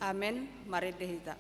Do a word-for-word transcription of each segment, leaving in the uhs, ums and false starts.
Amen. Marende hita.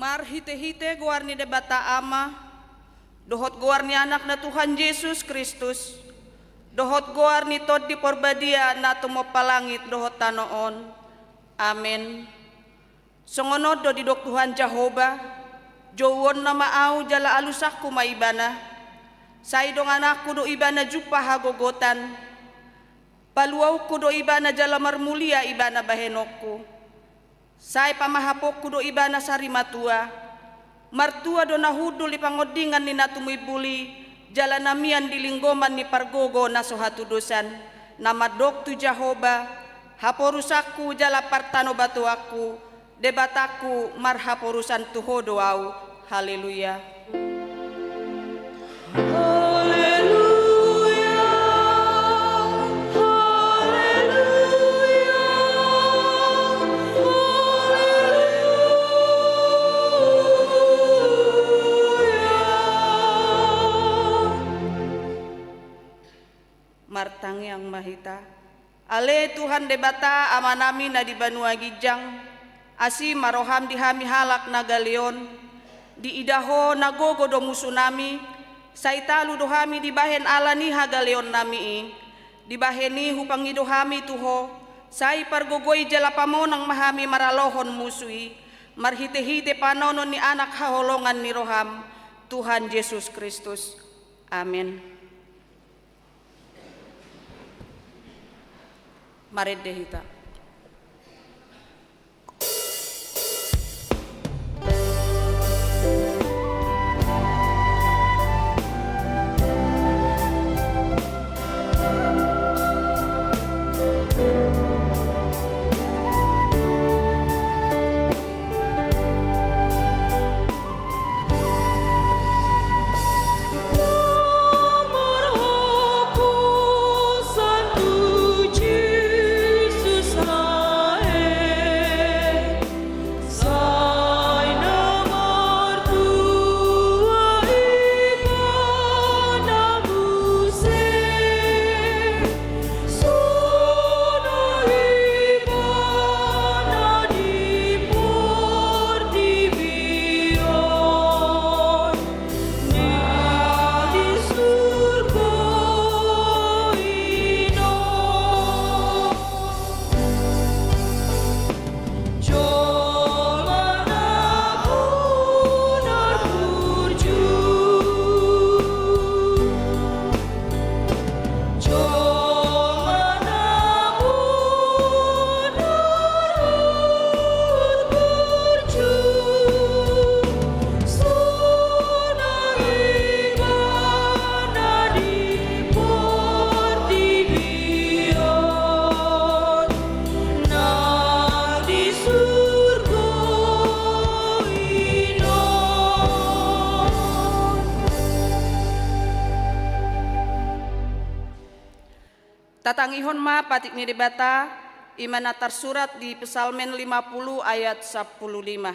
Marhite-hite goar ni Debata Ama, dohot goar ni Anakna Tuhan Jesus Kristus, dohot goar ni Tondi Parbadia na tumompa langit dohot tano on. Amen. Songon on do didok Tuhan Jahowa: Jouonna ma Ahu jala alusanku ma Ibana. Sai dongananku do Ibana jumpang hagogotan. Paluaonku do Ibana jala marmulia Ibana bahenonku. Sai pamahaponku do Ibana sarimatua. Martua do na hundul di pangondingan ni na tumuimbuli, jala na mian di linggoman ni pargogo na so hatudosan, na mandok tu Jahowa: Haporusanku jala partanobatoanku, Debatangku, marhaporusan tu Ho do ahu. Haleluya. Haleluya, haleluya, haleluya. Martangiang ma hita. Ale Tuhan Debata Amanami na di banua ginjang, asi ma roham di hami halak na gale on, diida Ho na gogo do musunami, sai talu do hami dibahen ala ni hagaleonnami i, dibahen i hupangido hami tu Ho, sai pargogoi jala pamonang ma hami maralohon musu i, marhitehite panaonon ni Anak haholongan ni roham, Tuhan Jesus Kristus. Amen. Marende hita. Tatangihon ma patik ni Debata, i ma na tarsurat di Psalmen lima puluh ayat sampulu lima.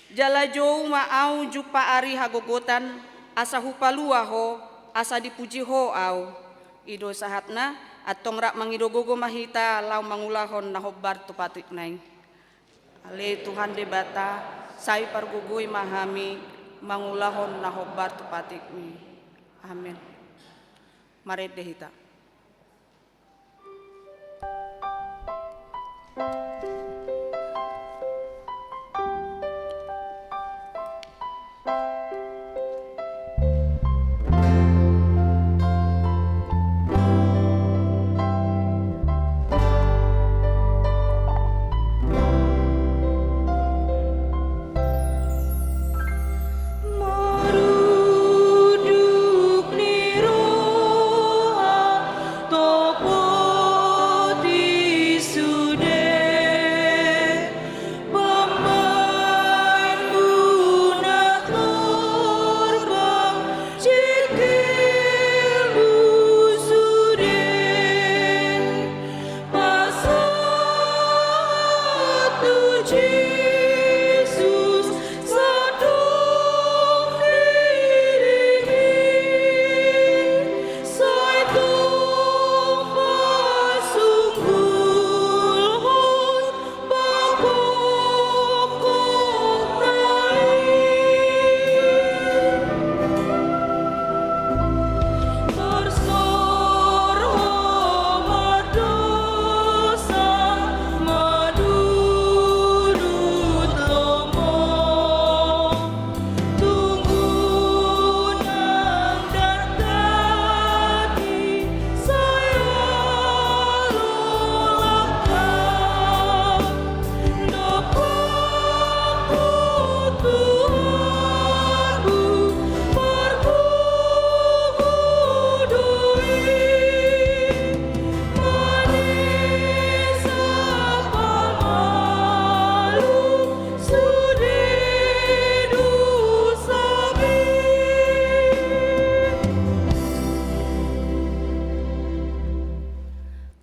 Jala jou ma ahu jumpa ari hagogotan, asa hupalua ho, asa dipuji ho ahu. I do sahatna, antong rap mangido gogo ma hita laho mangulahon na hombar tu patikna i. Ale Tuhan Debata, sai pargogoi ma hami mangulahon na hombar tu patikmi. Amen. Marende hita. Marunduk ni roha topoti sude, pambahenmu na torbang jingkirmu sude. Pasahat tu Jesus sandok diringmi, sai tong pasunggulhon pangkokhonai. Tarsor ho mardosa, madudut lomo, tunggu nang datati, sai olo langkah.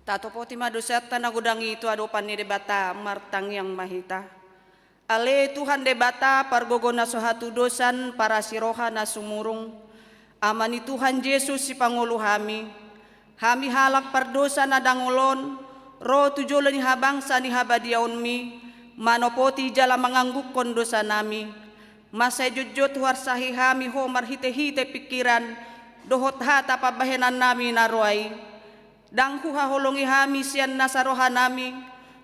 Tatopoti ma dosanta na godang i tu adopan ni Debata, martangiang ma hita. Ale Tuhan Debata, pargogo na so hatudosan, parasi roha na sumurung, Ama ni Tuhan Jesus sipangolu hami, Hami halak pardosa na dangol on, ro tu jolo ni habangsa ni habadiaonmi, manopoti jala manganggungkon dosanami. Mansai jotjot huarsahi hami ho marhitehite pingkiran dohot hata pambahenannami na roa i. Ndang huhaholongi hami sian nasa rohanami,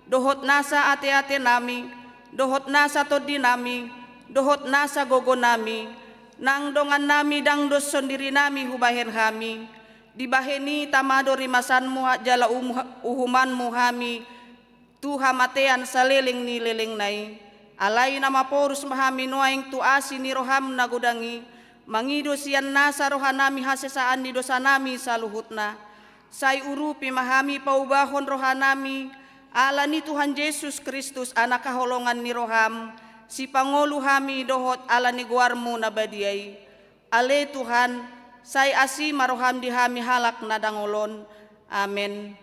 dohot nasa ateatenami, dohot nasa tondinami, dohot nasa gogonami, nang dongannami ndang dos sondirinami hubahen hami. Dibahen i tama do rimasanmu jala umu-, uhumanmu hami tu hamatean saleleng ni lelengna i. Alai na maporus ma hami nuaeng tu asi ni roham na godang i, mangido sian nasa rohanami hasesaan ni dosanami saluhutna. Sai urupi ma hami paubahon rohanami, ala ni Tuhan Jesus Kristus, anak haholongan ni roham, sipangolu hami dohot ala ni goarmu na badia i. Ale Tuhan, sai asi ma roham di hami halak na dangol on. Amen.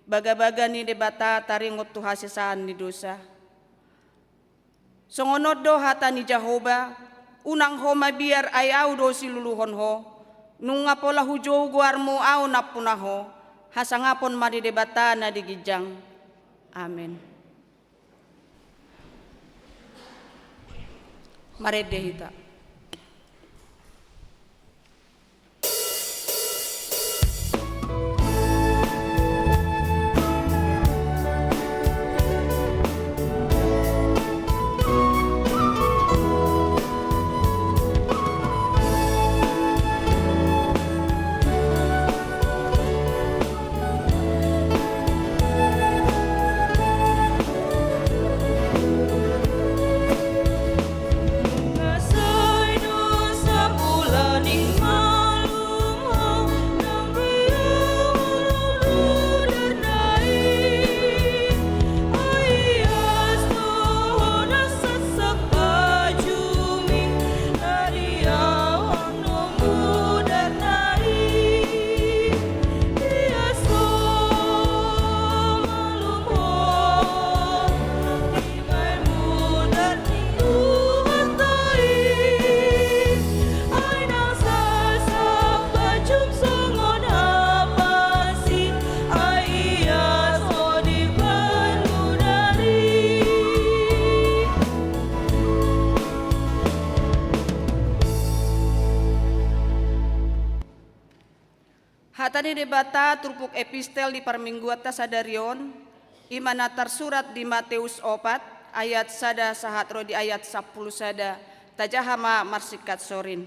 Bagabaga ni Debata taringot tu hasesaan ni dosa. Songon on do hata ni Jahowa: Unang ho mabiar, ai Ahu do siluluhon ho. Nunga pola hujou goarmu, Ahu nampuna ho. Hasangapon ma di Debata na di ginjang. Amen. Marende hita. Hata ni Debata turpuk epistel di parmingguanta sadari on, i ma na tarsurat di Mateus opat, ayat sada sahat ro di ayat sampulu sada. Tajaha ma marsingkat sorin.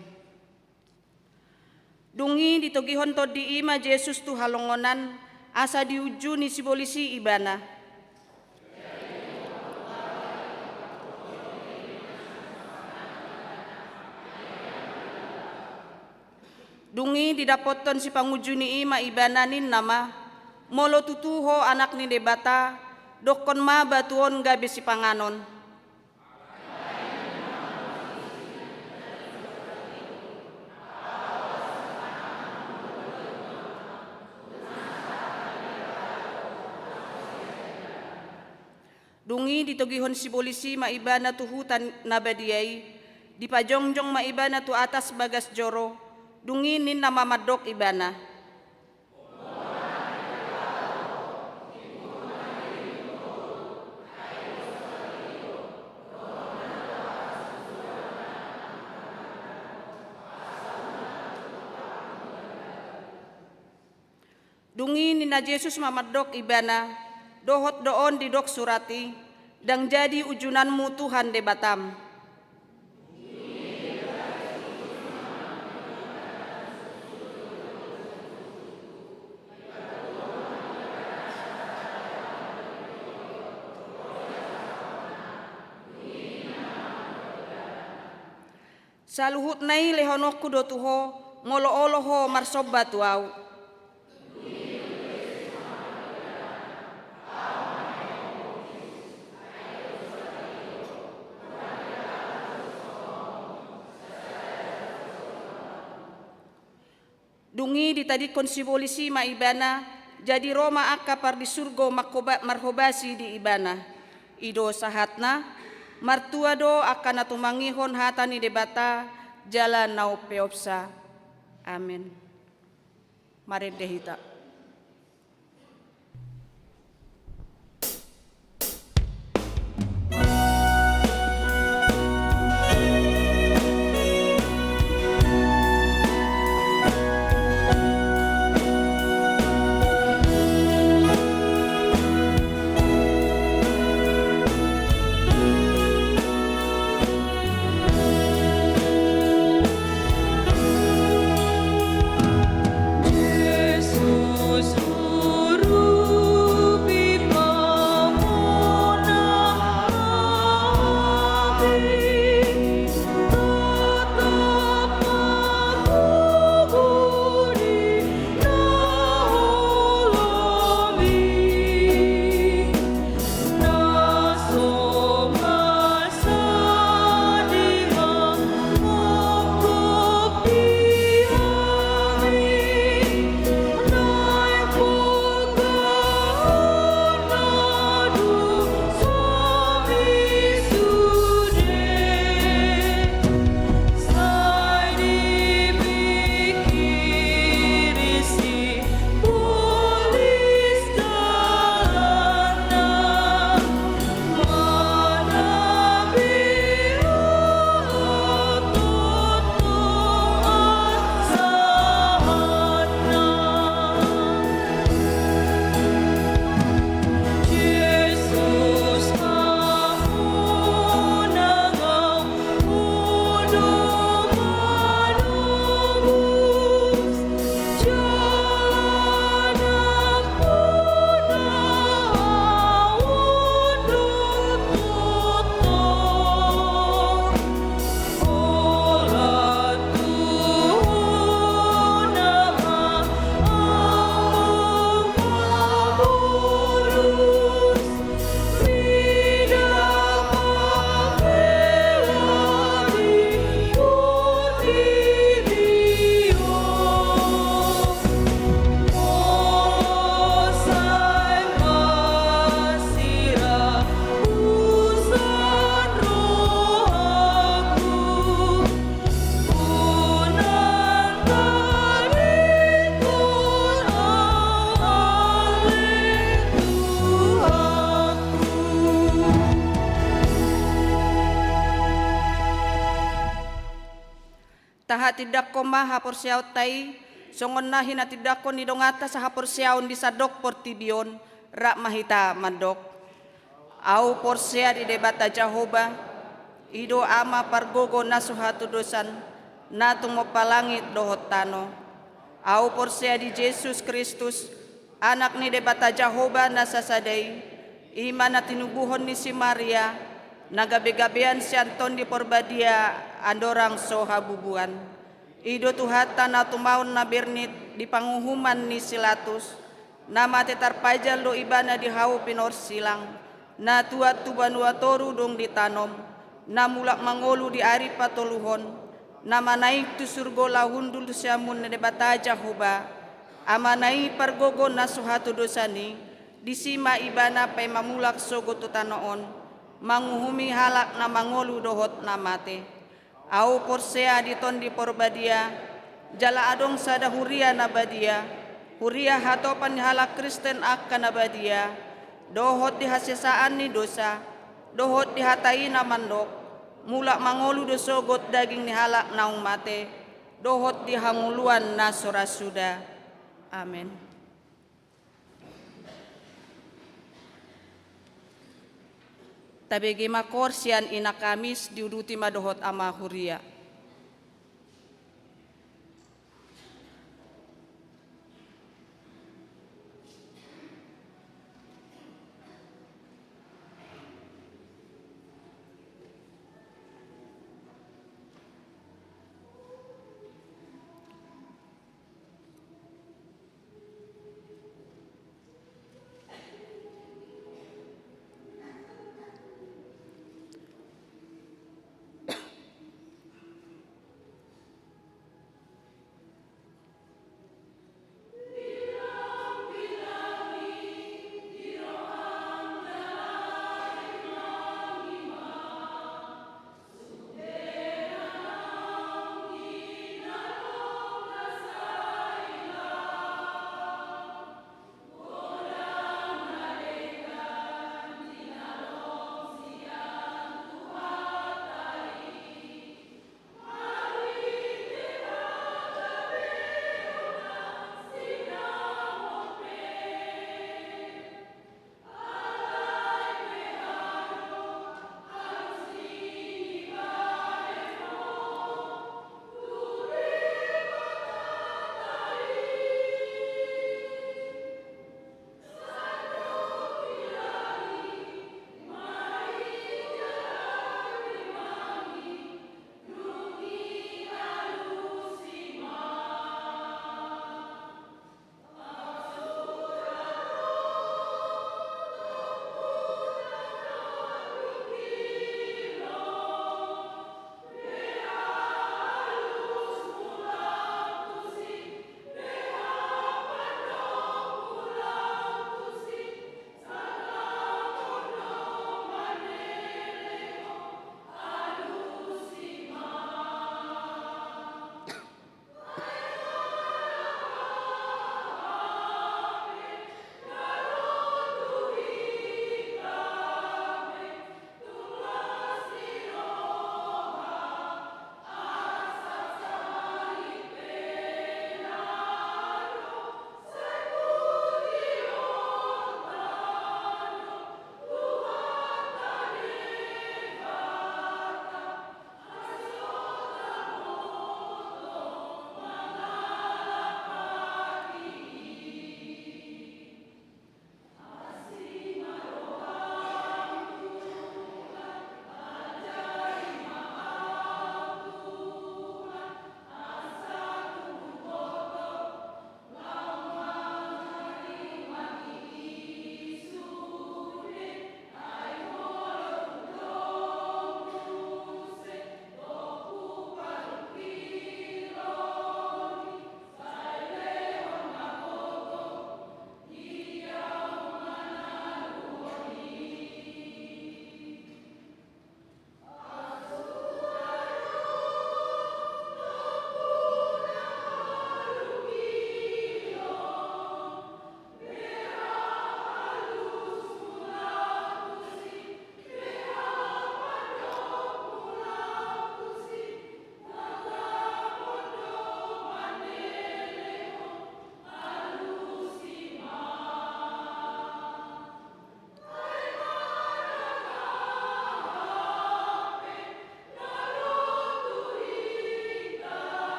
Dung i ditogihon tondi i ma Jesus tu halongonan, asa diunjuni sibolis i ibana. Dung i didappothon sipangunjuni i ma ibana, ninna ma: Molo tutu ho Anak ni Debata, dokkon ma batu on gabe sipanganon. Dung i ditogihon sibolis i ma ibana tu huta na badia i, dipajongjong ma ibana tu atas bagas joro, dung i ninna ma mandok ibana: Dung i ninna Jesus ma mandok ibana: Dohot do on didok surat i: Ndang jadi unjunanmu Tuhan Debatam. Saluhutna i lehononku do tu ho, molo olo ho marsomba tu Ahu. Dung i ditadingkon sibolis i ma ibana, jadi ro ma angka pardisurgo manghoba-, marhobasi di ibana. I do sahatna. Martua do angka na tumangihon hata ni Debata jala na umpeopsa. Amen. Marende hita. Tahatindangkon ma haporseaonta i, songon na hinatindangkon ni donganta sahaporseaon di sandok portibi on, rap ma hita mandok. Ahu porsea di Debata Jahowa, i do Ama pargogo na so hatodosan, na tumompa langit dohot tano. Ahu porsea di Jesus Kristus, Anak ni Debata Jahowa na sasada i, i ma na tinubuhon ni si Maria, na gabegabean sian Tondi Porbadia andorang so habubuan. I do Tuhanta na tumaon na bernit di panguhuman ni si Latus, na mate tarpajal do Ibana di hau pinorsilang, na tuat tu banua toru dung ditanom, na mulak mangolu di ari patoluhon, na manaek tu surgo laho hundul siamun ni Debata Jahowa, Amana i pargogo na so hatodosan i, disi ma Ibana paima mulak sogot tu tano on, manguhumi halak na mangolu dohot na mate. Ahu porsea di Tondi Porbadia, jala adong sada huria na badia, huria hatopan ni halak Kristen angka na badia, dohot di hasesaan ni dosa, dohot di hata i na mandok, mulak mangolu do sogot daging ni halak naung mate, dohot di hangoluan na so ra suda. Amen. Tabege ma koor sian Ina Kamis, diuduti ma dohot ama huria.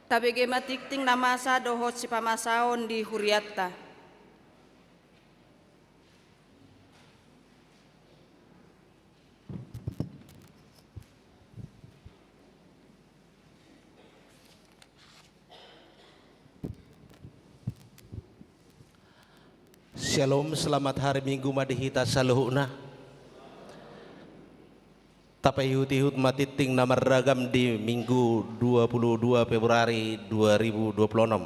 Tabege ma tingting na masa dohot sipamasaon di hurianta. Syalom, selamat hari Minggu ma di hita saluhutna. Tapaihut-ihut ma tingting na marragam di Minggu dua puluh dua Februari dua ribu dua puluh enam.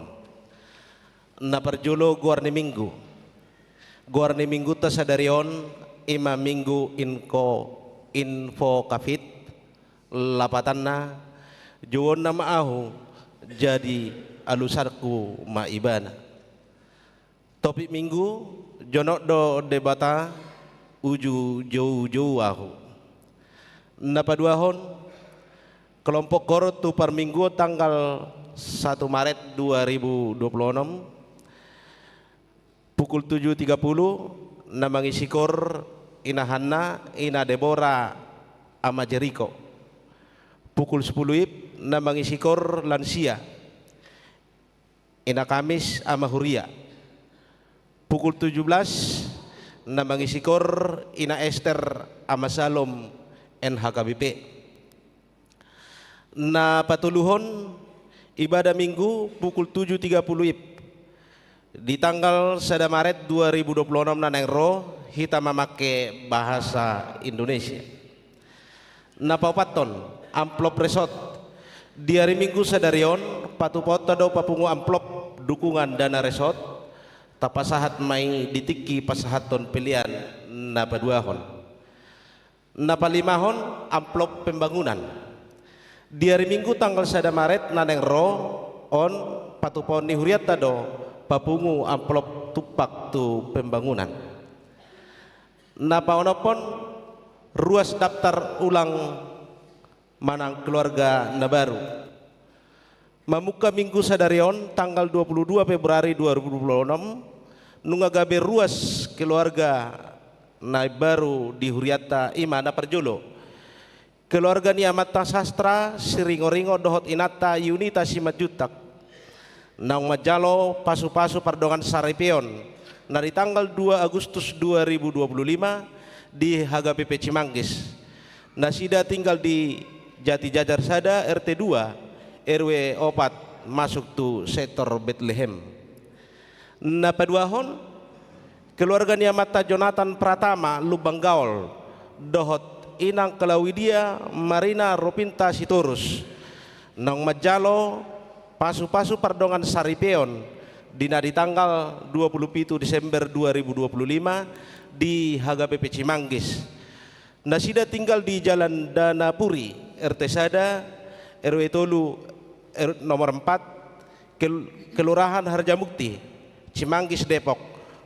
Na parjolo, goar ni Minggu. Goar ni Minggunta sadari on i ma Minggu Inko-, Info Covid, lapatanna, jouonna ma ahu, jadi alusanku ma ibana. Topik Minggu, jonok do Debata, uju joujou ahu. Na paduahon, kelompok koor tu parmingguon tanggal satu Maret dua ribu dua puluh enam, pukul tujuh tiga puluh, na mangisi koor Ina Hanna, Ina Debora, Ama Jeriko. Pukul sepuluh ib, na mangisi koor lansia, Ina Kamis, Ama Huria. Pukul tujuh belas, na mangisi koor Ina Ester, Ama Salom, N H K B P. Na patoluhon, ibadah Minggu pukul tujuh tiga puluh ib. Di tanggal sada Maret dua ribu dua puluh enam na naeng ro, hita mamangke bahasa Indonesia. Na paopathon, amplop resort. Di ari Minggu sadari on, patupaonta do papungu amplop dukungan dana resort, tapasahat ma i di tingki pasahathon pelean na paduahon. Na palimahon, amplop pembangunan. Di ari Minggu tanggal sada Maret na naeng ro on, patupaon ni hurianta do papungu amplop tumpak tu pembangunan. Na paonomhon, ruas daftar ulang manang keluarga na baru. Mamungka Minggu sadari on, tanggal dua puluh dua Februari dua ribu dua puluh enam, nunga gabe ruas keluarga na imbaru di hurianta, i ma na parjolo, keluarga ni amanta Sastra Siringoringo dohot inanta Yunita Simanjuntak, naung manjalo pasupasu pardongan saripeon na di tanggal dua Agustus dua ribu dua puluh lima di H K B P Cimanggis. Nasida tinggal di Jatijajar sada, R T dua, R W opat, masuk tu sektor Betlehem. Na paduahon, keluarga ni amanta Jonathan Pratama Lumban Gaol dohot inang Claudia Marina Rupinta Sitorus, naung manjalo pasupasu pardongan saripeon di na di tanggal dua puluh pitu Desember dua ribu dua puluh lima di H K B P Cimanggis. Nasida tinggal di Jalan Danapuri, R T sada, R W tolu, R-, nomor empat, Kel-, Kelurahan Harjamukti, Cimanggis, Depok,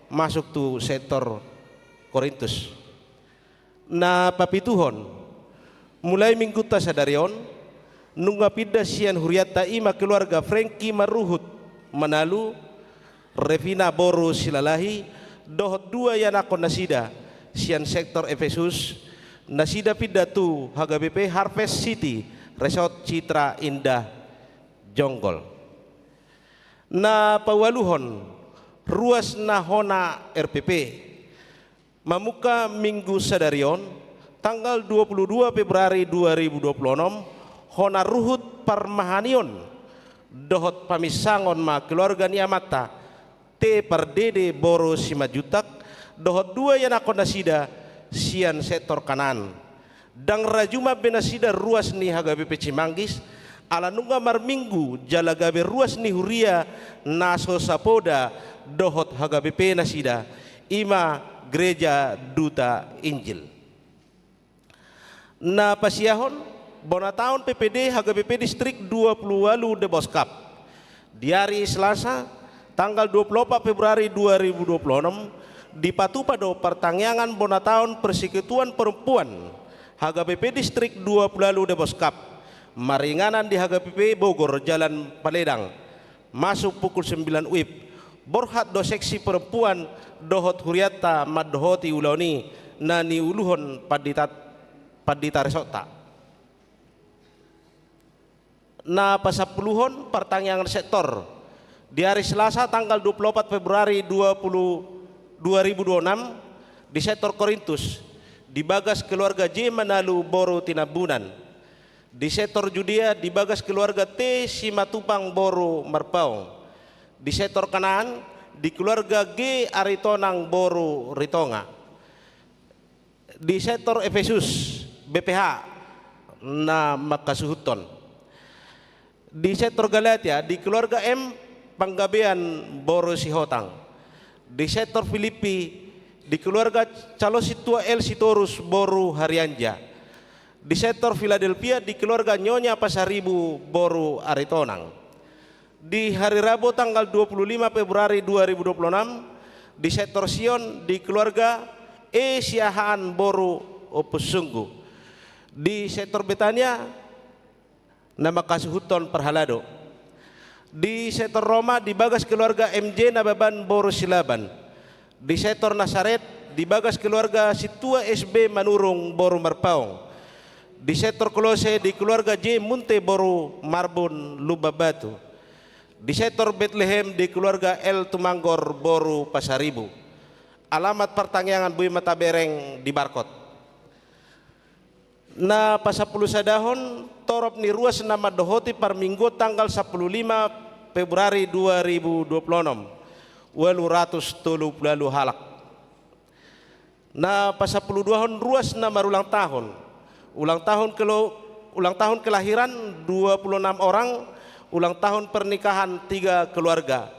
masuk tu sektor Korintus. Na papituhon, mulai Minggunta sadari on, nunga pinda sian hurianta, i ma keluarga Frankie Maruhut Manalu, Revina boru Silalahi, dohot dua ianakhon nasida sian sektor Efesus, nasida pinda tu H K B P Harvest City Resort Citra Indah Jonggol. Na paualuhon, ruas na hona R P P. Mamungka Minggu sadari on, tanggal dua puluh dua Februari dua ribu dua puluh enam, hona ruhut parmahanion dohot paminsangon ma keluarga ni amanta T Pardede boru Simanjuntak dohot dua ianakhon nasida sian sektor Kanaan. Ndang rajuma be nasida ruas ni H K B P Cimanggis, ala nunga marminggu jala gabe ruas ni huria na so sapoda dohot H K B P nasida, i ma Gereja Duta Injil. Na pasiahon, bona taon P P D H K B P Distrik dua puluh ualu Deboskap. Di ari Selasa, tanggal dua puluh opat Februari dua ribu dua puluh enam, dipatupa do partangiangan bona taon Persekutuan Perempuan H K B P Distrik dua puluh ualu Deboskap, maringanan di H K B P Bogor, Jalan Paledang, masuk pukul sembilan wib. Borhat do seksi perempuan dohot hurianta mandohoti ulaon i na niuluhon pandita, pandita resortta. Na pasampuluhon, partangiangan sektor. Di ari Selasa tanggal dua puluh opat Februari dua puluh, dua ribu dua puluh enam, di sektor Korintus, di bagas keluarga J Manalu boru Tinambunan. Di sektor Judea, di bagas keluarga T Simatupang boru Marpaung. Di sektor Kanaan, di keluarga G Aritonang boru Ritonga. Di sektor Efesus, B P H na mangkasuhuthon. Di sektor Galatia, di keluarga M Panggabean boru Sihotang. Di sektor Filippi, di keluarga calon sintua L Sitorus boru Harianja. Di sektor Philadelphia, di keluarga Nyonya Pasaribu boru Aritonang. Di hari Rabu tanggal dua puluh lima Februari dua ribu dua puluh enam, di sektor Sion, di keluarga E Siahaan boru Ompusunggu. Di sektor Betania, na mangkasuhuthon parhalado. Di sektor Roma, di bagas keluarga M J Nababan boru Silaban. Di sektor Nasaret, di bagas keluarga sintua S B Manurung boru Marpaung. Di sektor Kolose, di keluarga J Munte boru Marbun Lumban Batu. Di sektor Betlehem, di keluarga L Tumanggor boru Pasaribu. Alamat partangiangan boi ma tabereng di barkot. Na pasampulusadahon, torop ni ruas na mandohoti parmingguon tanggal sampulu lima Februari dua ribu dua puluh onom, ualu ratus tolu pulu ualu halak. Na pasampuluduahon, ruas na marulang tahun. Ulang tahun kelo-, ulang tahun kelahiran dua puluh enam orang, ulang tahun pernikahan tiga keluarga.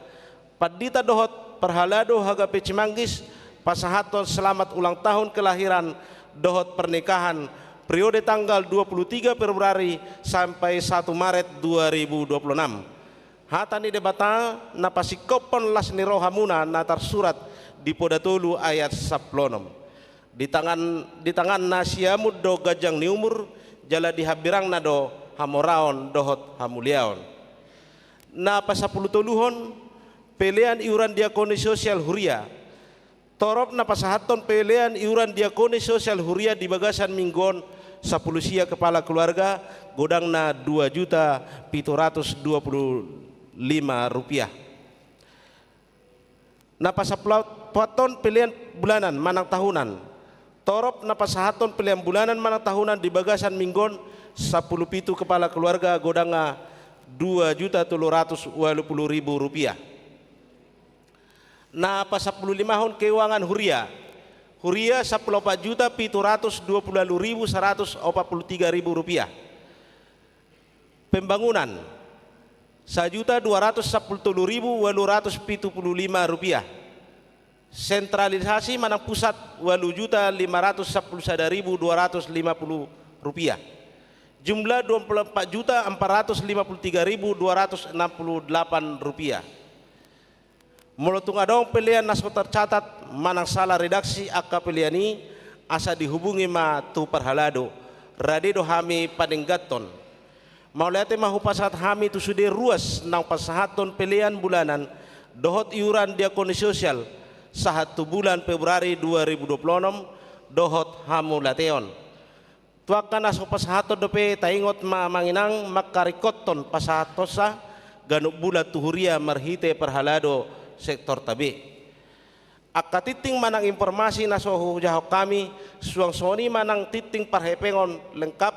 Pandita dohot parhalado H K P Cimanggis pasahathon selamat ulang tahun kelahiran dohot pernikahan periode tanggal dua puluh tiga Februari sampai satu Maret dua ribu dua puluh enam. Hata ni Debata na pasingkophon las ni rohamuna na tarsurat di Poda tolu ayat sampulu onom. Di tangan, di tanganna siamun do ganjang ni umur, jala di hambirangna do hamoraon dohot hamuliaon. Na pasampulutoluhon, pelean iuran diakoni sosial huria. Torop na pasahathon pelean iuran diakoni sosial huria di bagasan minggu on, sampulu sia kepala keluarga, godangna dua juta pitu ratus dua puluh lima rupiah. Na pasampulupathon, pelean bulanan manang tahunan. Torop na pasahathon pelean bulanan manang tahunan di bagasan minggu on, sampulu pitu kepala keluarga, godangna dua juta tolu ratus ualu pulu ribu rupiah. Na pasampululimahon, keuangan huria. Huria, sampulu opat juta pitu ratus dua pulu ualu ribu saratus opat pulu tiga ribu rupiah. Pembangunan, sajuta dua ratus sampulu tolu ribu ualu ratus pitu pulu lima rupiah. Sentralisasi manang pusat, ualu juta lima ratus sampulu sada ribu dua ratus lima pulu rupiah. Jumlah, dua puluh empat juta empat ratus lima pulu tiga ribu dua ratus enam pulu delapan rupiah. Molo tung adong pelean na so tercatat manang sala redaksi angka pelean i, asa dihubungi ma tu parhalado, rade do hami padengganhon. Mauliate ma hupasahat hami tu sude ruas naung pasahathon pelean bulanan dohot iuran diakoni sosial sahat tu bulan Februari dua ribu dua puluh onom dohot hamuliateon. Tu angka na so pasahathon dope, taingot ma amang inang mangkaringkothon pasahathonsa ganup bulan tu huria marhite parhalado sektorta be. Angka tingting manang informasi na so hujahahon hami, suang songon i ma nang tingting parhepengon lengkap,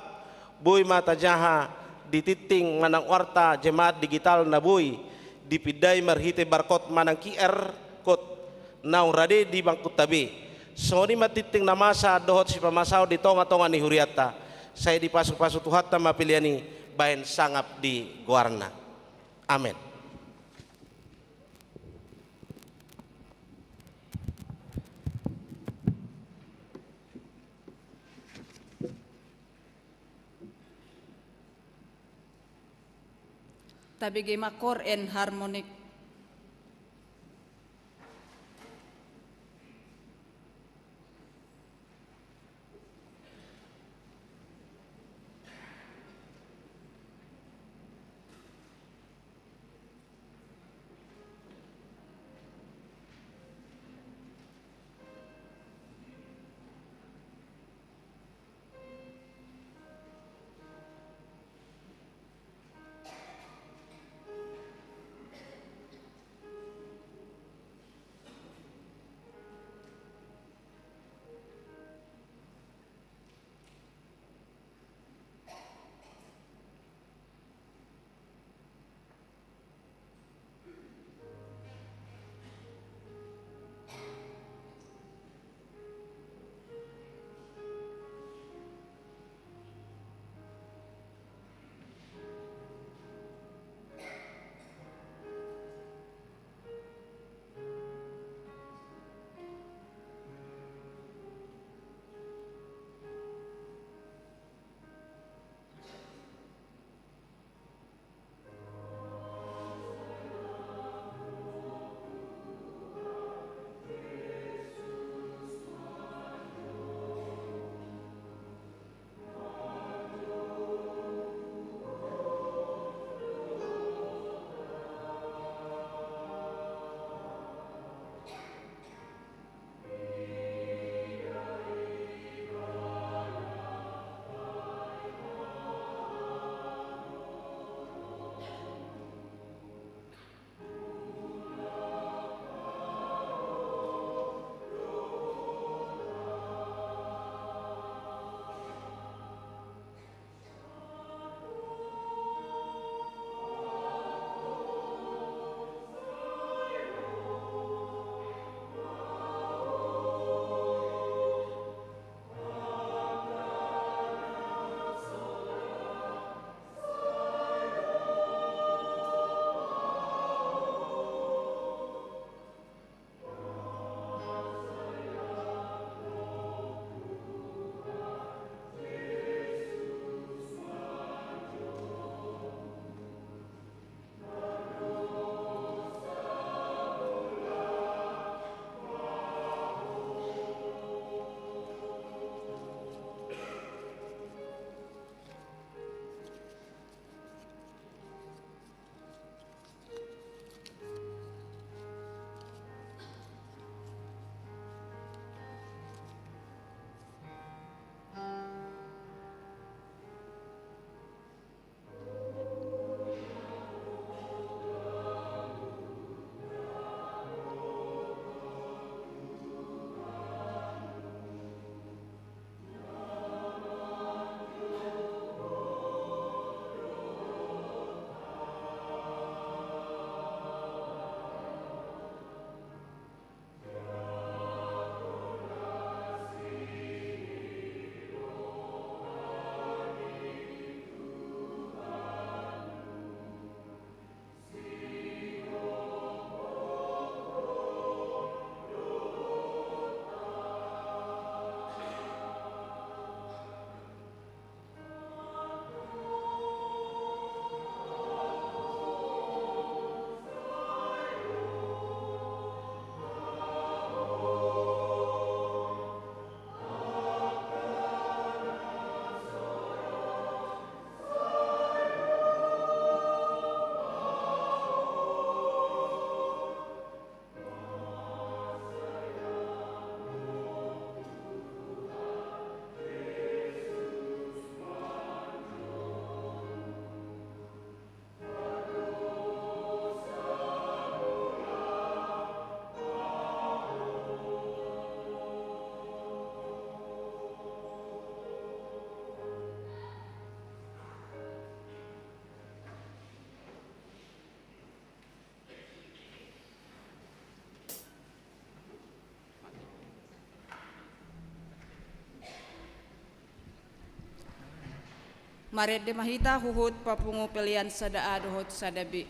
boi ma tajaha di tingting manang warta jemaat digital na boi dipindai marhite barcode manang Q R code naung rade di bangkunta be. Songon i ma tingting na masa dohot sipamasaon di tongatonga ni hurianta. Sai dipasupasu Tuhanta ma pelean i bahen sangap di goarna. Amen. Tabege ma chord and harmonic. Marende ma hita huhut papungu pelean sada A dohot sada B.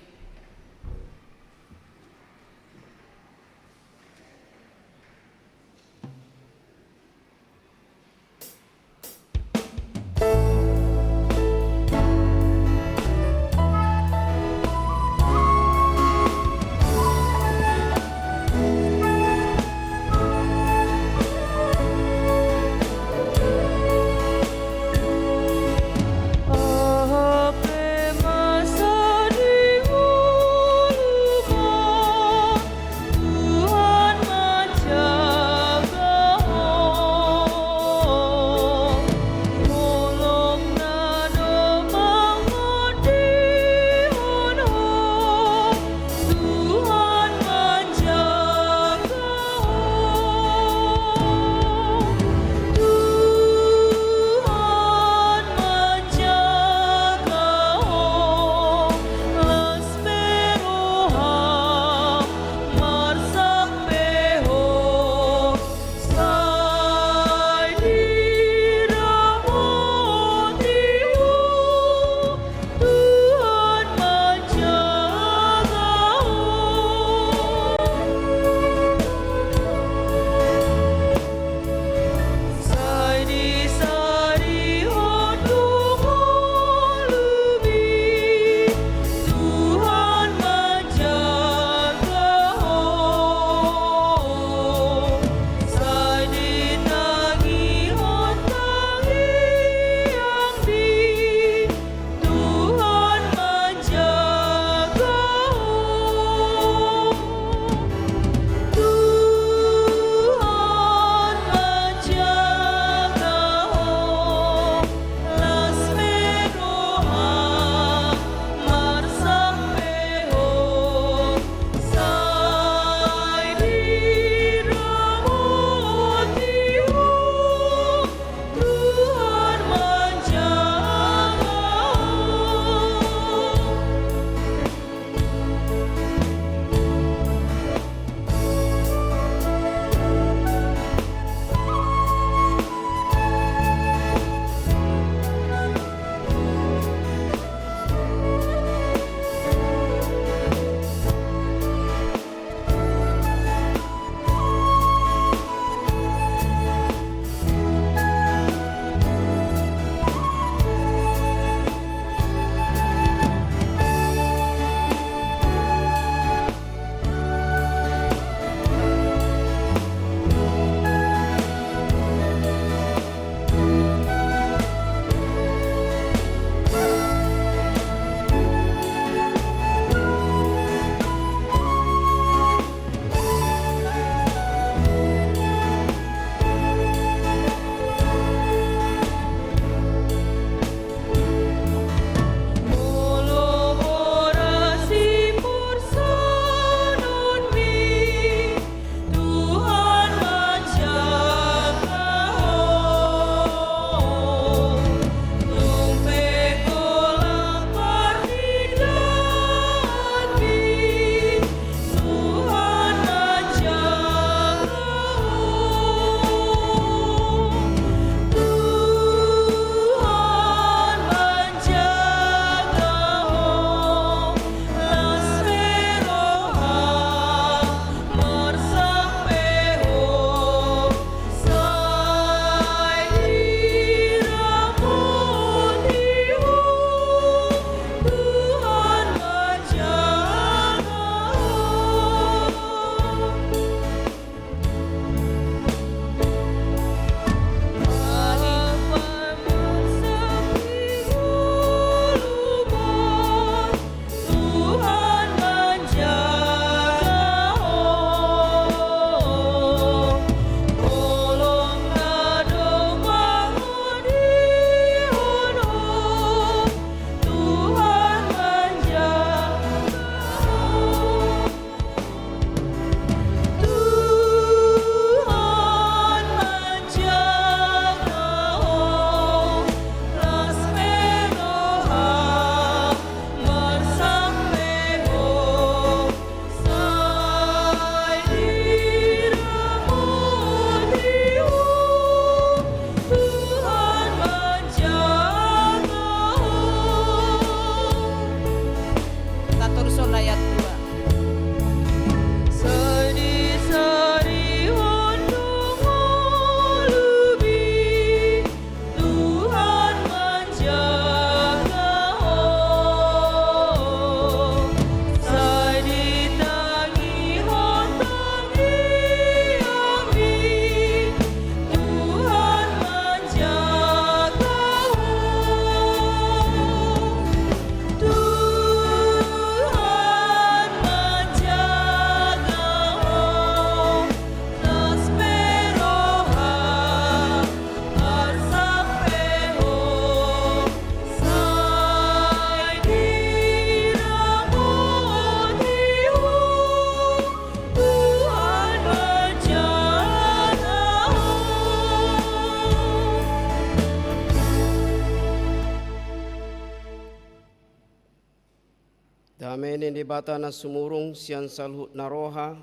Dame ni Debata na sumurung sian saluhut na roha,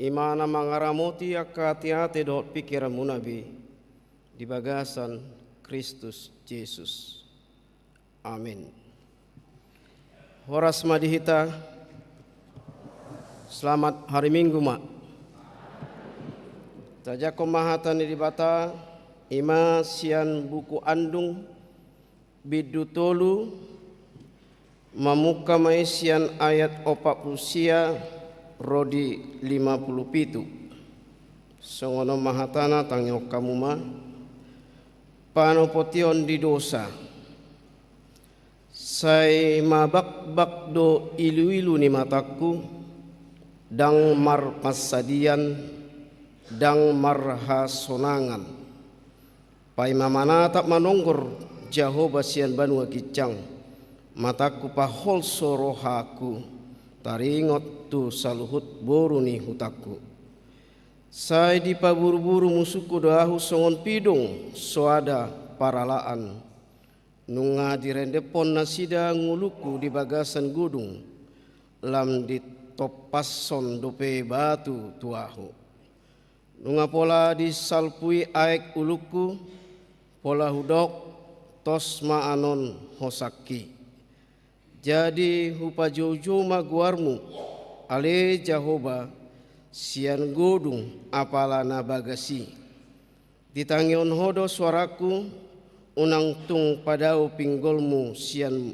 i ma na mangaramoti angka ateate dohot pingkiranmuna be, di bagasan Kristus Jesus. Amin. Horas ma di hita. Selamat hari Minggu ma. Tajangkon ma hata ni Debata, i ma sian Buku Andung, bindu tolu, mamungka ma i sian ayat opat pulu sia ro di lima pulu pitu. Songon on ma hatana, tangihon hamu ma. Panopotion di dosa. Sai mabakbak do iluilu ni matangku, ndang marpansadian, ndang marhasonangan. Paima manatap manonggor Jahowa sian banua ginjang, matangku paholso rohangku, taringot tu saluhut boru ni hutangku. Sai dipaburuburu musungku do ahu songon pidong so ada paralaan. Nunga direndephon nasida ngolungku di bagasan godung, lam ditompashon dope batu tu ahu. Nunga pola disalpui aek ulungku, pola hudok, tos ma anon hosangki. Jadi hupajoujou ma goarmu, ale Jahowa, sian godung apala na bagas i. Ditangihon ho do suarangku, unang tung padao pinggolmu sian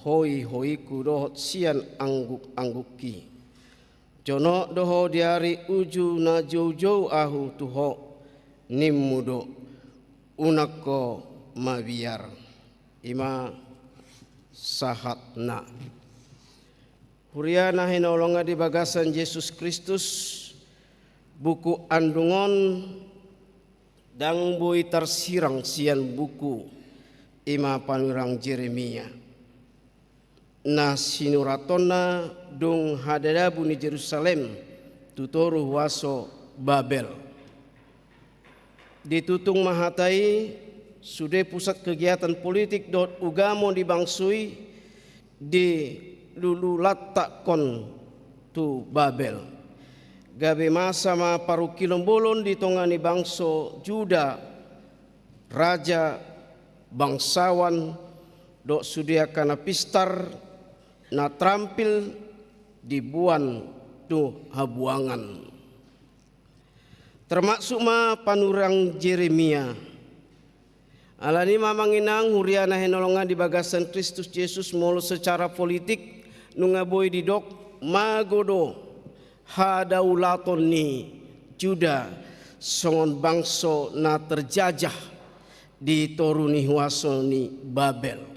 hoihoingku dohot sian angguk-anggukki. Jonok do ho di ari uju na joujou ahu tu ho, nimmu do, unang ho mabiar. I ma sahatna. Huria na hinaholongan di bagasan Jesus Kristus, Buku Andung on ndang boi tarsirang sian buku i ma panurirang Jeremia, na sinuratonna dung hadadabu ni Jerusalem tu toru huaso Babel. Ditutung ma hata i sude pusat kegiatan politik dohot ugamo ni bangso i dilululantakkon tu Babel. Gabe masa ma parungkilon bolon di tonga ni bangso Juda, raja, bangsawan, dohot sude angka na pistar, na terampil diboan tu habuangan. Termasuk ma panurirang Jeremia. Alani i ma amang inang huria na hinaholongan di bagasan Kristus Jesus, molo secara politik nunga boi didok mago do hadaulaton ni Juda songon bangso na terjajah di toru ni huaso ni Babel.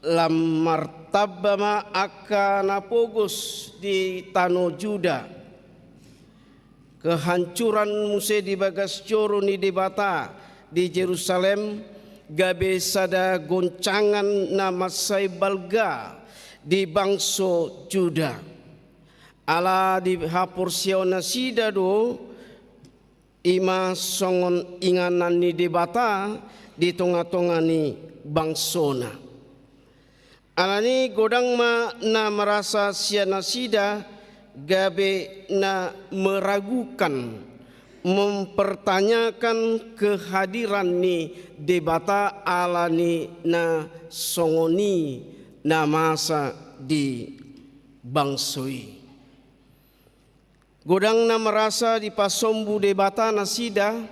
Lam martamba ma angka na pogos di tano Juda. Kehancuran muse di bagas joro ni Debata di Jerusalem gabe sada goncangan na mansai balga di bangso Juda. Ala dihaporseaon nasida do i ma songon inganan ni Debata di tonga-tonga ni bangsona. Alani godang ma na merasa sian nasida gabe na meragukan, mempertanyakan kehadiran ni Debata alani na songon i na masa di bangso i. Godang na merasa dipasombu Debata nasida,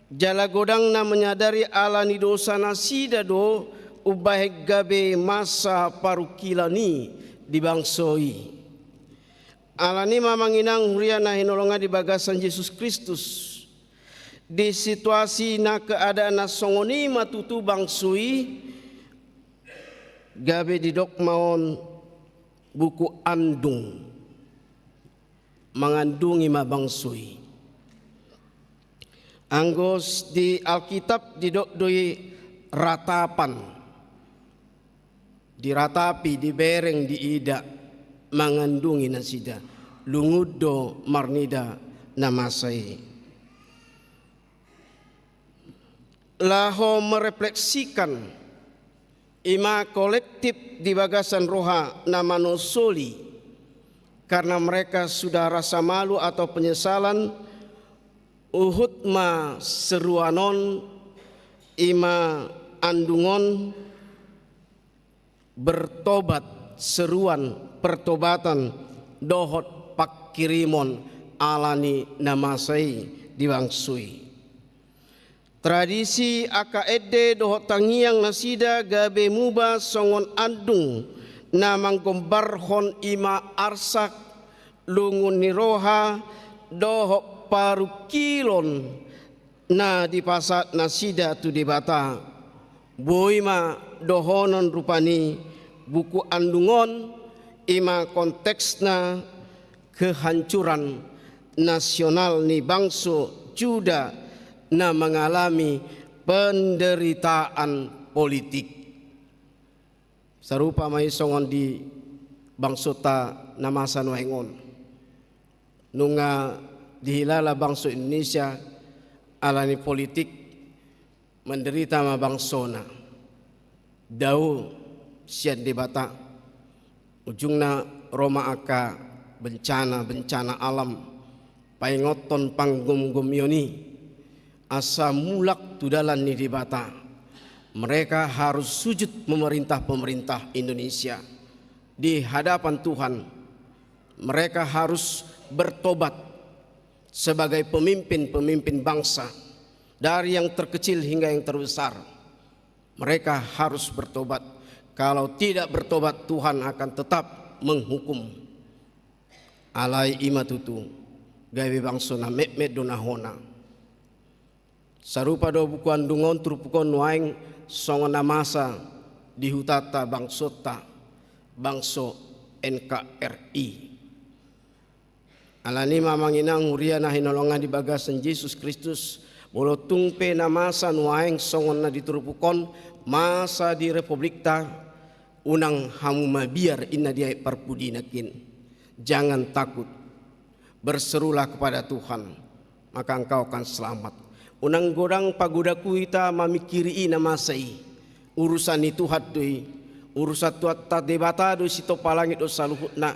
jala godang na menyadari ala ni dosa nasida do umbahen gabe masa parungkilan i di bangso i. Alani i ma amang inang huria na hinaholongan di bagasan Jesus Kristus, di situasi na keadaan na songon i ma tutu bangso i, gabe didok ma on buku andung. Mangandungi ma bangso i. Anggo di Alkitab didok do i ratapan. Diratapi, dibereng, diida, mangandungi nasida. Lungun do marnida na masa i. Laho merefleksikan I ma kolektif di bagasan roha na manosoli karena mereka sudah rasa malu atau penyesalan. Huhut ma seruan on, i ma andung on, bertobat, seruan pertobatan dohot pangkirimon ala ni na masa i di bangso i. Tradisi angka ende dohot tangiang nasida gabe muba songon andung na manggombarhon i ma arsak, lungun ni roha dohot parungkilon na dipasahat nasida tu Debata. Boi ma dohonon rupani buku andung on, i ma konteksna kehancuran nasional ni bangso Juda na mengalami penderitaan politik. Sarupa ma i songon di bangsonta na masa nuaeng on. Nunga dihilala bangso Indonesia ala ni politik, menderita ma bangsona. Dao sian Debata. Ujungna ro ma angka bencana-bencana alam, paingothon panggomgomion i, asa mulak tu dalan ni Debata. Mereka harus sujud memerintah pemerintah Indonesia di hadapan Tuhan. Mereka harus bertobat sebagai pemimpin-pemimpin bangsa, dari yang terkecil hingga yang terbesar. Mereka harus bertobat. Kalau tidak bertobat, Tuhan akan tetap menghukum. Alai i ma tutu, gabe bangso na metmet do na hona. Sarupa do buku andung on turpuk on nuaeng songon na masa di hutanta, bangsonta, bangso N K R I. Alani i ma, amang inang huria na hinaholongan di bagasan Jesus Kristus, molo tung pe na masa nuaeng songon na di turpuk on, masa di republikta, unang hamu mabiar, ninna di ayat parpudi nangkin. Jangan takut. Berserulah kepada Tuhan, maka engkau akan selamat. Unang godang pagodanghu hita mamingkiri i na masa i. Urusan ni Tuhan do i. Urusan Tuhanta Debata do i, sitompa langit dohot saluhutna.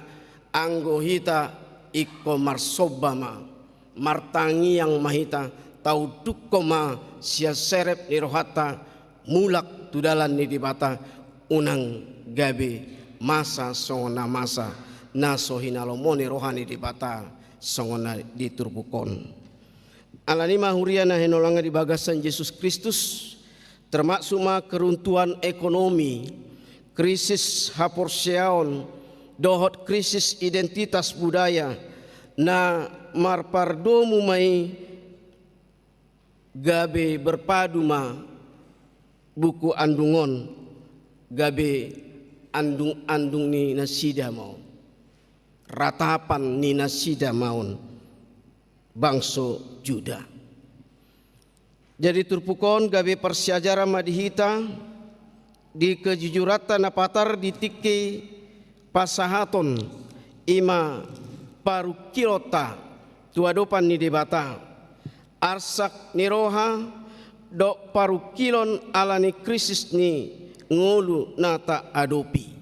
Anggo hita ingkon marsomba ma, martangiang ma hita, taundukhon ma sian serep ni rohanta, mulak tu dalan ni Debata, unang gabe masa songon na masa na so hinalomo ni roha ni Debata songon na di turpuk on. Alani i ma huria na hinaholongan di bagasan Jesus Kristus, termasuk ma keruntuhan ekonomi, krisis haporseaon, dohot krisis identitas budaya, na marpardomu ma i gabe berpadu ma buku andung on, gabe andung-andung ni nasida ma on, ratapan ni nasida ma on, bangso Juda. Jadi turpuk on gabe parsiajaran ma di hita, di kejujuranta na patar di tingki pasahaton, i ma parungkilonta tu adopan ni Debata, arsak ni roha, dohot parungkilon ala ni krisis ni ngolu na taadopi.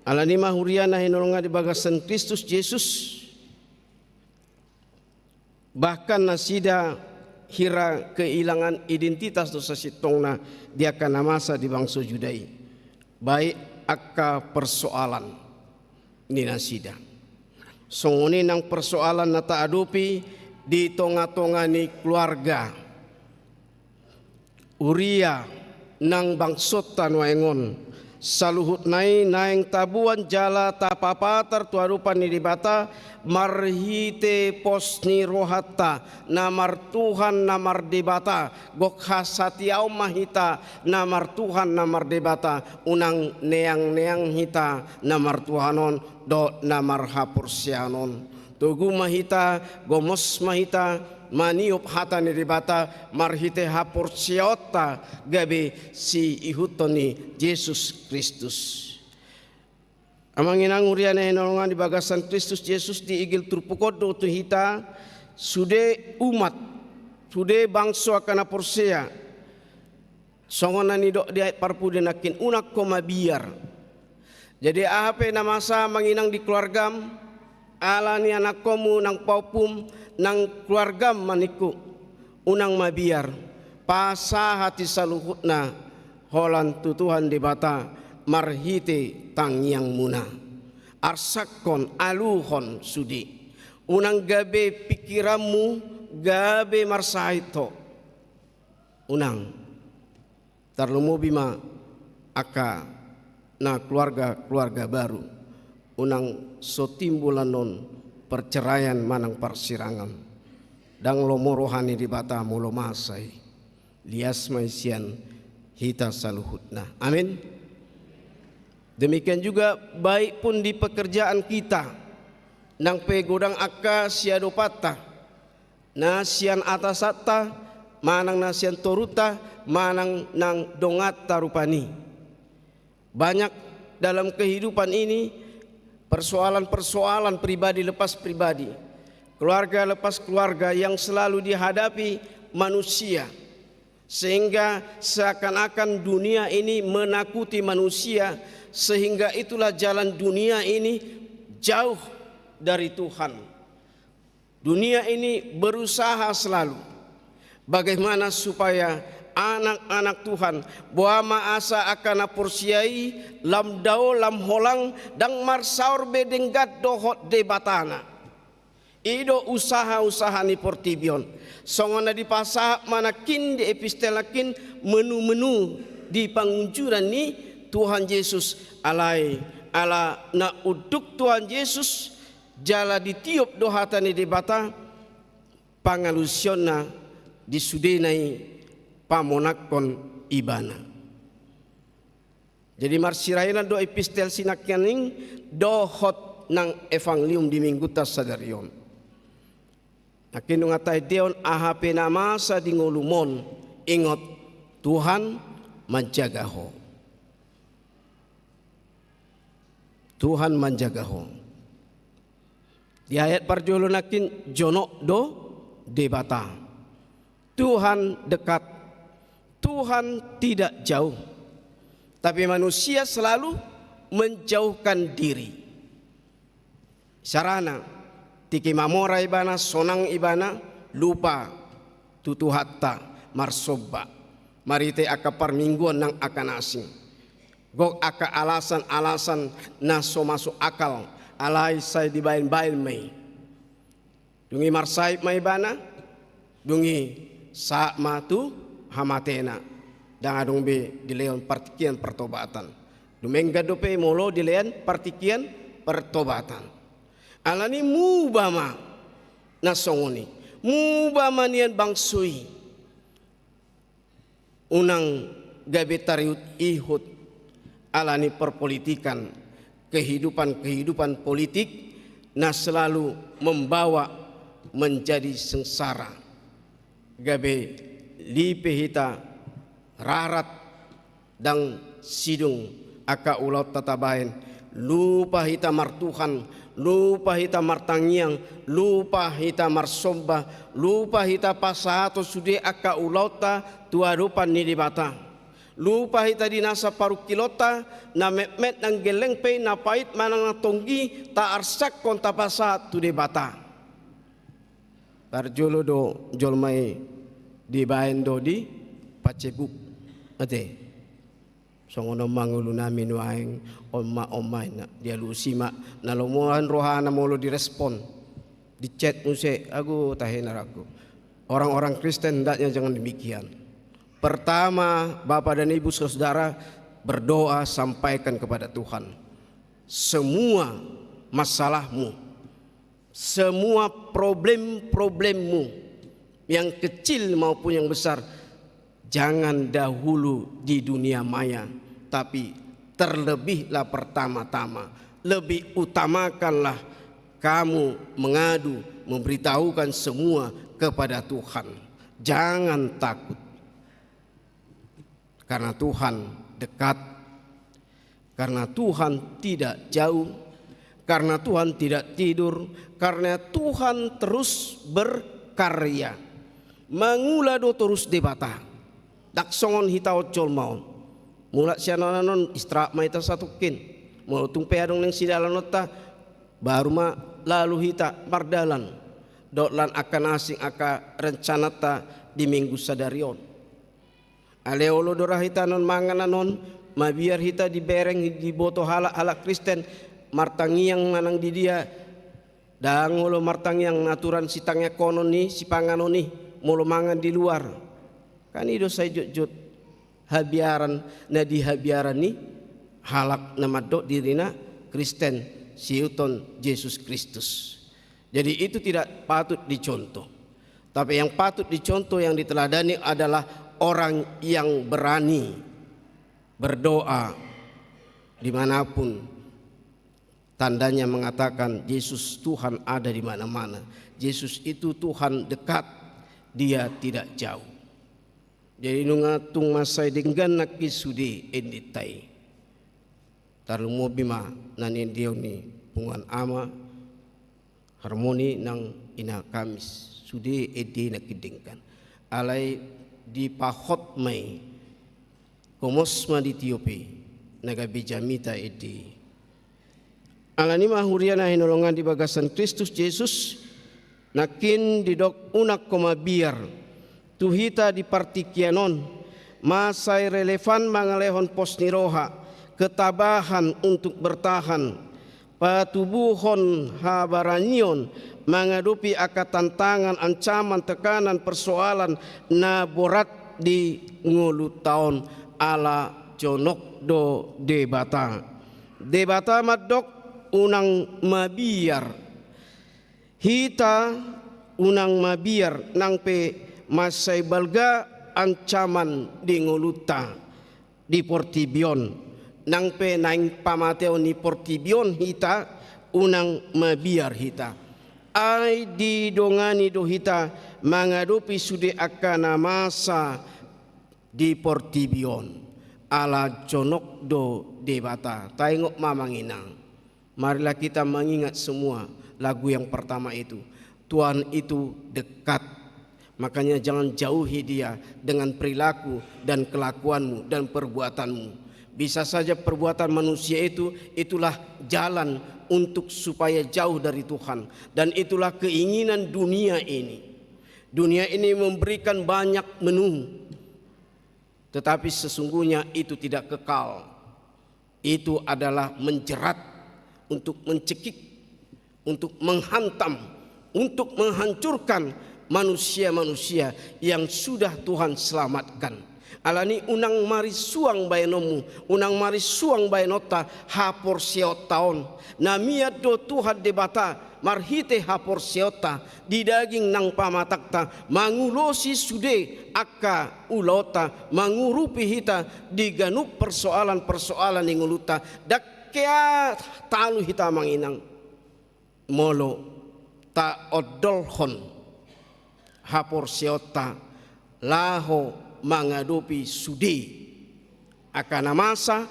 Alani i ma huria na hinaholongan di bagasan Kristus Jesus, bahkan nasida hira kehilangan identitas do sasintongna di angka na masa di bangso Juda i, baik angka persoalan ni nasida. Songon i nang persoalan na taadopi di tonga-tonga ni keluarga, huria nang bangsonta nuaeng on. Saluhutna i naeng taboan jala tapapatar tu adopan ni Debata marhite pos ni rohanta na marTuhan, na marDebata. Gok hasatiaon ma hita na marTuhan, na marDebata, unang neang-neang hita na marTuhan on dohot na marhaporseaon on. Togu ma hita, gomos ma hita, maniop hata ni Debata marhite haporseaonta gabe siihuthon ni Jesus Kristus. Amang inang huria na hinaholongan di bagasan Kristus Jesus, diigil turpuk on do tu hita sude umat, sude bangso angka na porsea, Songon na nidok di ayat parpudi nangkin, unang ho mabiar. Jadi aha pe na masa manginang di keluargam, ala ni anakkonmu nang paompum nang keluargam ma ningku, unang mabiar, pasahati saluhutna holan tu Tuhan Debata marhite tangiangmuna. Arsakhon, aluhon sude. Unang gabe pikiranmu gabe marsahit ho. Unang. Tarlumobi ma angka na keluarga-keluarga baru. Unang so timbul annon perceraian manang parsirangan. Ndang lomo roha ni Debata molo masa i. Lias ma i sian hita saluhutna. Amin. Demikian juga baik pun di pekerjaan kita, nang pe godang angka siadopanta, na sian atasanta, manang na sian toruta, manang nang donganta rupani. Banyak dalam kehidupan ini persoalan-persoalan pribadi lepas pribadi, keluarga lepas keluarga yang selalu dihadapi manusia. Sehingga seakan-akan dunia ini menakuti manusia, sehingga itulah jalan dunia ini jauh dari Tuhan. Dunia ini berusaha selalu bagaimana supaya anak-anak Tuhan, boha ma asa angka na porsea i lam dao lam holang, ndang marsaor be denggan dohot Debatana. I do usaha-usaha ni portibi on. Songon na dipasahat ma nangkin di epistel nangkin, menu-menu di pangunjunan ni Tuhan Jesus, alai ala na unduk Tuhan Jesus jala ditiop do hata ni Debata, pangalusionna di sudena i pamonangkon Ibana. Jadi marsirahitan do epistel sinangkaning dohot nang evangelium di minggunta sadari on. Nangkin nunga taendehon, aha pe na masa di ngolum on, ingot, Tuhan manjaga ho. Tuhan manjaga ho. Di ayat parjolo nangkin, jonok do Debata. Tuhan dekat. Tuhan tidak jauh. Tapi manusia selalu menjauhkan diri. Sarana, tingki mamora ibana, sonang ibana, lupa tu Tuhanta marsomba. Marhite angka parmingguon nang angka na asing. Gok angka alasan-alasan na so masuk akal, alai sai dibaen-baen ma i. Dung i marsahit ma ibana, dung i sahat ma tu hamatena. Ndang adong be dilehon partingkian pertobatan. Dumenggan dope molo dilehon partingkian pertobatan. Alani muba ma na songon i. Muba ma nian bangso i. Unang gabe tariut-ihut alani perpolitikan, kehidupan-kehidupan politik na selalu membawa menjadi sengsara. Gabe lipe hita rarat, ndang sidung angka ulaonta tabaen, lupa hita martuhan, lupa hita martangiang, lupa hita marsomba, lupa hita pasahathon sude angka ulaonta tu adopan ni Debata. Lupa hita di nasa parungkilonta, na metmet nang gelleng pe, na pait manang na tonggi, taarsakhon tapasahat tu Debata. Parjolo do jolma i dibaen do di Facebook. Ate. Songon on ma ngolunami nuaeng, on ma, on ma inna. Dialusi ma, na lomoan rohana molo direspon. Di chat muse, ago tahe na ragu. Orang-orang Kristen hendaknya jangan demikian. Pertama, Bapak dan Ibu Saudara, berdoa sampaikan kepada Tuhan semua masalahmu. Semua problem-problemmu, yang kecil maupun yang besar, jangan dahulu di dunia maya, tapi terlebihlah pertama-tama, lebih utamakanlah kamu mengadu, memberitahukan semua kepada Tuhan. Jangan takut. Karena Tuhan dekat, karena Tuhan tidak jauh, karena Tuhan tidak tidur, karena Tuhan terus berkarya. Mangula do torus Debata. Ndang songon hita on jolma on. Mulak sian on, on istirahat ma hita satongkin. Molo tung pe adong naeng sidalanonta, baru ma lalu hita mardalan dohot lan angka na asing angka rencananta di minggu sadari on. Alai olo do ra hita annon mangan annon, mabiar hita dibereng, diboto halak, halak Kristen martangiang manang di dia. Ndang olo martangiang na aturan sitangiangkonon i, sipanganon i, molo mangan di luar. Kan i do sai jotjot habiaran na dihabiaran ni halak na mandok dirina Kristen, siihuthon Jesus Kristus. Jadi itu tidak patut dicontoh. Tapi yang patut dicontoh, yang diteladani adalah orang yang berani berdoa dimanapun tandanya mengatakan Yesus Tuhan ada di mana-mana. Yesus itu Tuhan dekat, Dia tidak jauh. Jadi nunga tung mansai denggan nangkin sude endenta i. Tarlumobi ma na niendehon ni punguan ama Harmoni nang ina Kamis, sude ende i nangkin denggan. Alai dipahot ma i, gomos ma ditiop i, na gabe jamita ende i. Alani ma huria na hinaholongan di bagasan Kristus Jesus, nangkin didok unang ho mabiar tu hita di partingkian on, mansai relevan mangalehon pos ni roha, ketabahan untuk bertahan, patubuhon habaranion mangadopi angka tantangan, ancaman, tekanan, persoalan na borat di ngolunta on, ala jonok do Debata. Debata mandok unang mabiar. Hita unang mabiar nang pe mansai balga ancaman di ngolunta di portibi on, nang pe naeng pamateon ni portibi on hita, unang mabiar hita. Ai didongani do hita mangadopi sude angka na masa di portibi on, ala jonok do Debata. Taingot ma amang inang. Marilah kita mengingat semua lagu yang pertama itu. Tuhan itu dekat. Makanya jangan jauhi Dia dengan perilaku dan kelakuanmu dan perbuatanmu. Bisa saja perbuatan manusia itu, itulah jalan untuk supaya jauh dari Tuhan. Dan itulah keinginan dunia ini. Dunia ini memberikan banyak menu, tetapi sesungguhnya itu tidak kekal. Itu adalah menjerat, untuk mencekik, untuk menghantam, untuk menghancurkan manusia-manusia yang sudah Tuhan selamatkan. Alani unang marisuang baenonmu, unang marisuang baenonta haporseaonta on. Na mian do Tuhan Debata marhite haporseaonta di daging nang pamatangta, mangulosi sude angka ulaonta, mangurupi hita di ganup persoalan-persoalan ni ngolunta. Ndang hea talu hita amang inang molo taondolhon haporseaonta laho mangadopi sude angka na masa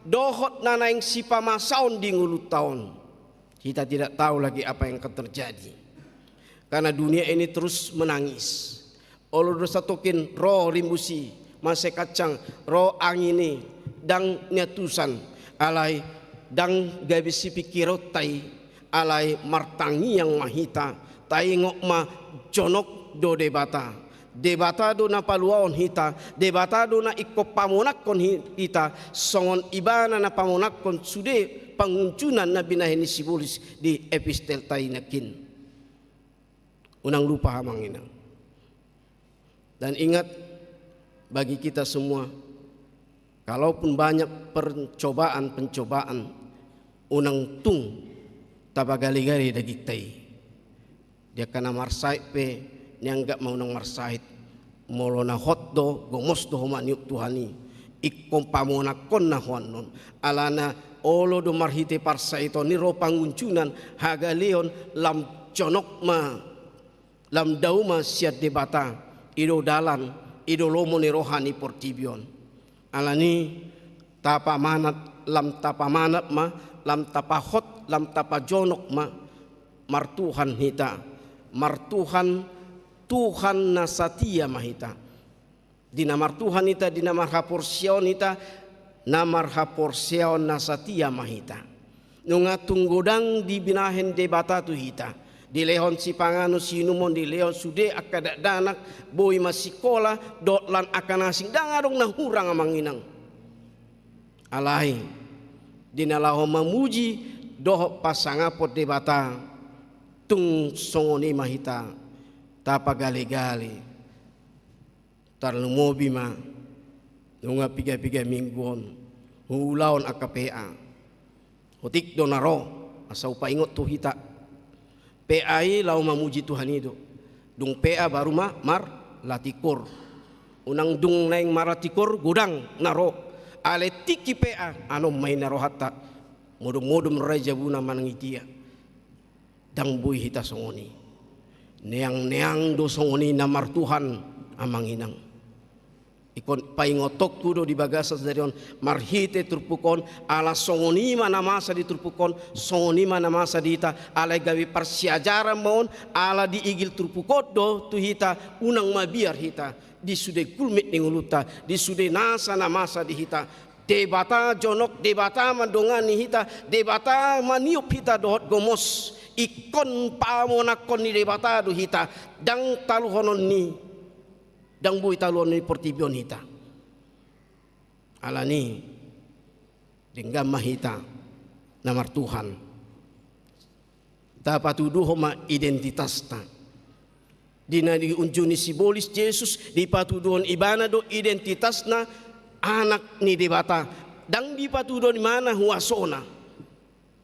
dohot na naeng sipamasaon di ngolunta on. Kita tidak tahu lagi apa yang akan terjadi. Karena dunia ini terus menangis. Olo do satongkin ro rimbus i, mansai kancang, ro angin i, ndang niantusan, alai ndang gabe sipingkironta i, alai martangiang ma hita, taingot ma jonok do Debata. Debata do na paluaon hita, Debata do na ingkon pamonangkon hi-, hita, songon Ibana na pamonangkon sude pangunjunan na binahen ni sibolis di epistelta i nangkin. Unang lupa amang inang. Dan ingat, bagi kita semua, kalaupun banyak percobaan-pencobaan, unang tung tapagale-gale dagingta i. Di angka na marsahit pe, nianggap ma unang marsahit. Molo na hot do, gomos do ho maniop Tuhan i. Ingkon pamonangkonna ho annon. Alana olo do marhite parsahiton i ro pangunjunan, hagaleon, lam jonok ma, lam dao ma sian Debata, i do dalan, i do lomo ni roha ni portibi on. Alani tapamanat, lam tapamanat ma, lam tapahot, lam tapajonok ma, martuhan hita, martuhan, Tuhan na satia ma hita. Di na martuhan hita, di na marhaporseaon hita, na marhaporseaon na satia ma hita. Nunga tung godang dibinahen Debata tu hita. Dilehon sipanganon siinumon, dilehon sude angka dakdanak, boi masikola, dohot lan angka na asing, ndang adong na hurang amang inang. Alai, di na laho mamuji dohot pasangapon Debata, tung songon i ma hita tapagalegale. Tarlumobi ma, nunga piga-piga minggu on, huulahon angka P A. Otik do na ro, asa hupaingot tu hita. P A i laho mamuji Tuhan i do. Dung P A baru ma marlatih koor. Unang dung naeng marlatih koor, godang na ro. Alai tingki P A, annon ma i na rohanta. Modom-modom do ra i jabuna manang itiha. Ndang boi hita songon i. Neang-neang do songon i na martuhan, amang inang. Ingkon paingotonku do di bagasan sadari on, marhite turpuk on, ala songon i ma na masa di turpuk on, songon i ma na masa di hita, alai gabe parsiajaran ma on, ala diigil turpuk on do tu hita, unang mabiar hita di sude gulmit ni ngolunta, di sude nasa na masa di hita. Debata jonok, Debata mandongani hita, Debata maniop hita dohot gomos. Ingkon pamonangkon ni Debata do hita, ndang taluhonon ni, ndang boi taluhonon ni portibi on hita. Alani, denggan ma hita na martuhan. Tapatuduhon ma identitasta. Di na diunjuni sibolis Jesus, dipatuduhon ibana do identitasna anak ni Debata. Ndang dipatuduhon ibana huasona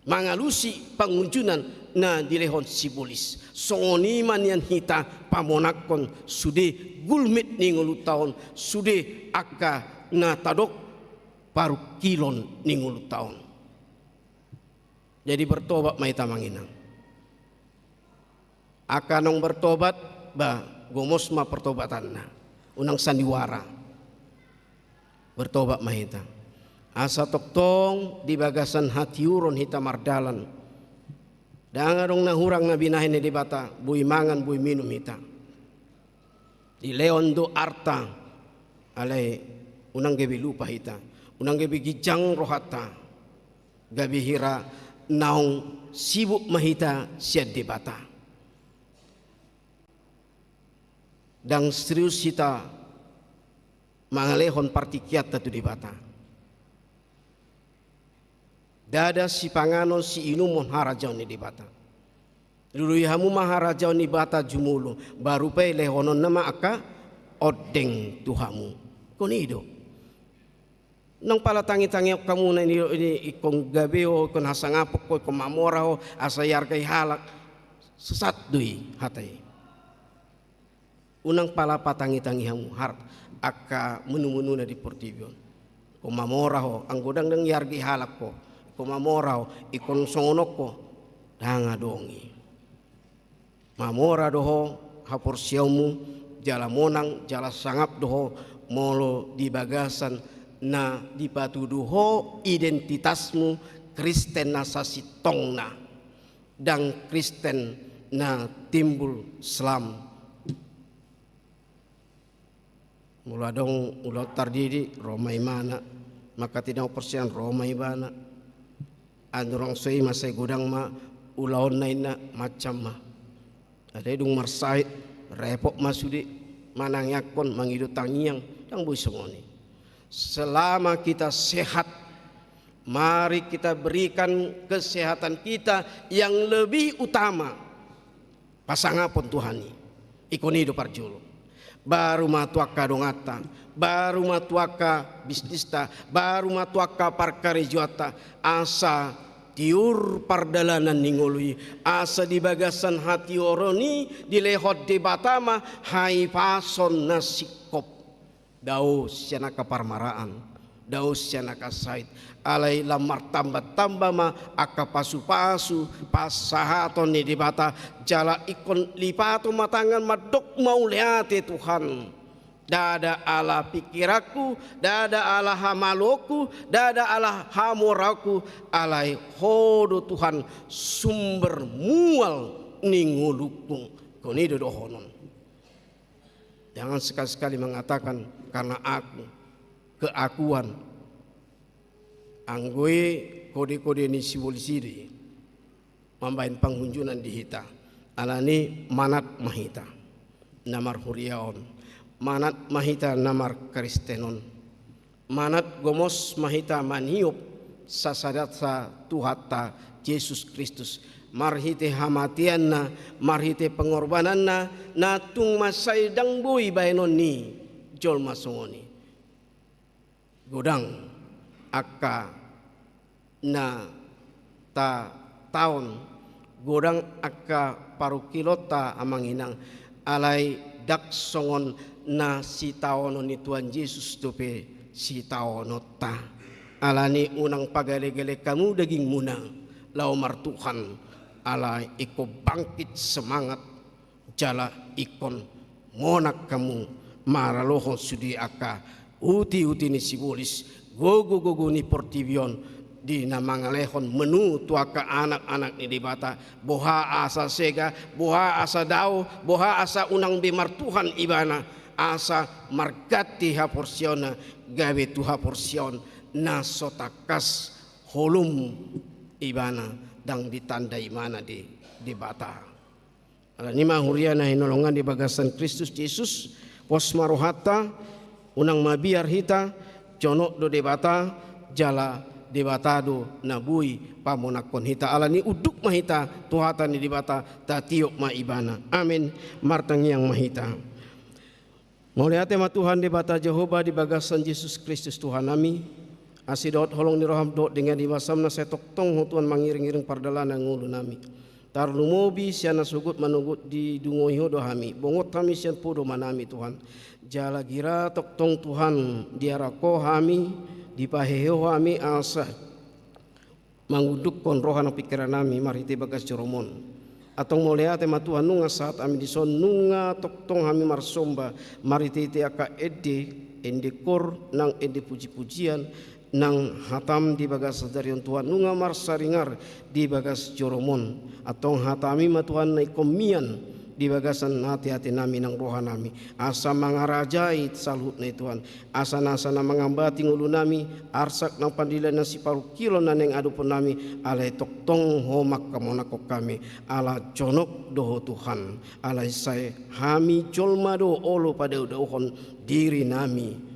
mangalusi pangunjunan na dilehon sibolis. Songon i ma nian hita pamonangkon sude gulmit ni ngolunta on, sude angka na tadok parungkilon ni ngolunta on. Jadi bertobat ma hita amang inang. Angka naung bertobat, ba, gomos ma pertobatanna. Unang sandiwara. Bertobat ma hita. Asa tongtong di bagasan hatiuron hita mardalan. Ndang adong na hurang na binahen ni Debata, boi mangan, boi minum hita. Dilehon do arta, alai unang gabe lupa hita, unang gabe ginjang rohanta, gabe hira naung sibuk ma hita sian Debata. Ndang serius hita mangalehon partingkianta tu Debata. Ndada sipanganon siinumon harajaon ni Debata. Lului hamu ma harajaon ni Debata jumolo, baru pe lehononna ma angka ondeng tu hamu. Ingkon i do. Nang pala tangi-tangi hamu na ini, ini ingkon gabe ho, ingkon hasangapon ho, ingkon mamora ho, asa iargai halak. Sesat do i hata i. Unang pala patangi-tangi hamu, har, angka munu-mununa di portibi on. Ingkon mamora ho, anggo ndang, ndang iargai halak ho. Ingkon mamora ho, ingkon songon on ho. Ndang adong i. Mamora do ho haporseaonmu, jala monang, jala sangap do ho molo di bagasan na dipatudu ho identitasmu Kristen na sasintongna. Ndang Kristen na timbul selam. Molo adong ulaon tardidi, ro ma imana. Mangkatai na umporseai, ro ma ibana. Andorang so i ma sai godang ma ulaonna inna, macam ma. Alai dung marsahit, repot ma sude manangiangkon, mangido tangiang, ndang boi songon i. Selama kita sehat, mari kita berikan kesehatan kita yang lebih utama. Pasangapon Tuhan i. Ingkon i do parjolo. Baru ma tu angka donganta, baru ma tu angka bisnista, baru ma tu angka parkarejoanta, asa tiur pardalanan ni ngolu i, asa di bagasan hatiuron i dilehon Debata ma hahipason na singkop. Dao sian angka parmaraan, dao sian angka sahit, alai lam martamba-tamba ma angka pasu-pasu pasahaton ni Debata, jala ingkon lipaton ma tangan mandok mauliate Tuhan. Ndada ala pingkiranku, ndada ala hamaloonku, ndada ala hamoraonku, alai Ho do Tuhan sumber mual ni ngolungku. Ingkon i do dohonon. Jangan sekali-sekali mengatakan, karena aku, keakuan. Anggo i kode-kode ni sibolis i do i mambahen panghunjunan di hita. Alani manat ma hita na marhuria on, manat ma hita na markristen on, manat gomos ma hita maniop sasadasa Tuhanta Jesus Kristus, marhite hamateanna, marhite pengorbananna, na tung mansai ndang boi baenon ni jolma songon i. Godang angka na tataon, godang angka parungkilonta, amang inang, alai ndang songon na sitaonon ni Tuhan Jesus dope sitaononta. Alani unang pagale-gale hamu dagingmuna laho martuhan, alai ingkon bangkit semangat jala ingkon monang hamu maralohon sude angka uti-uti ni sibolis, gogo-gogo ni portibi on, di na mangalehon menu tu angka anak-anak ni Debata, boha asa sega, boha asa dao, boha asa unang be martuhan ibana, asa marganti haporseaonna gabe tu haporseaon na so tangkas holom ibana, ndang ditanda ibana di Debata. Alani i ma huria na hinaholongan di bagasan Kristus Jesus, pos ma rohanta, unang mabiar hita, jonok do Debata, jala Debata do na boi pamonangkon hita. Alani i unduk ma hita tu hata ni Debata, tatiop ma ibana. Amen. Martangiang ma hita. Mauliate ma Tuhan Debata Jahowa di bagasan Jesus Kristus Tuhannami, asi dohot holong ni roham dohot denggan ni basam na sai tongtong ho Tuhan mangiring-iring pardalanan ngolunami. Tarlumobi sian na sogot manogot didungoi ho do hami, bongot hami sian podomanami Tuhan. Jala gira tongtong Tuhan diarak ho hami, dipahehe ho hami asa mangundukhon roha nang pingkirannami marhite bagas jorom on. Antong mauliate ma Tuhan nunga sahat hami dison, nunga tongtong hami marsomba marhite-hite angka ende, ende koor nang ende puji-pujian nang hatam di bagas sadari on Tuhan, nunga marsaringar di bagas jorom on. Antong hatami ma Tuhan na ingkon mian di bagasan ate-atenami nang rohanami, asa mangarajai saluhutna i Tuhan. Asa nasa na mangambati ngolunami, arsak nang pandila na siparungkilon na naeng adoponnami, alai tongtong ho manghamonangkon hami, ala jonok do ho Tuhan, alai sai hami jolma do olo padao-daohon dirinami,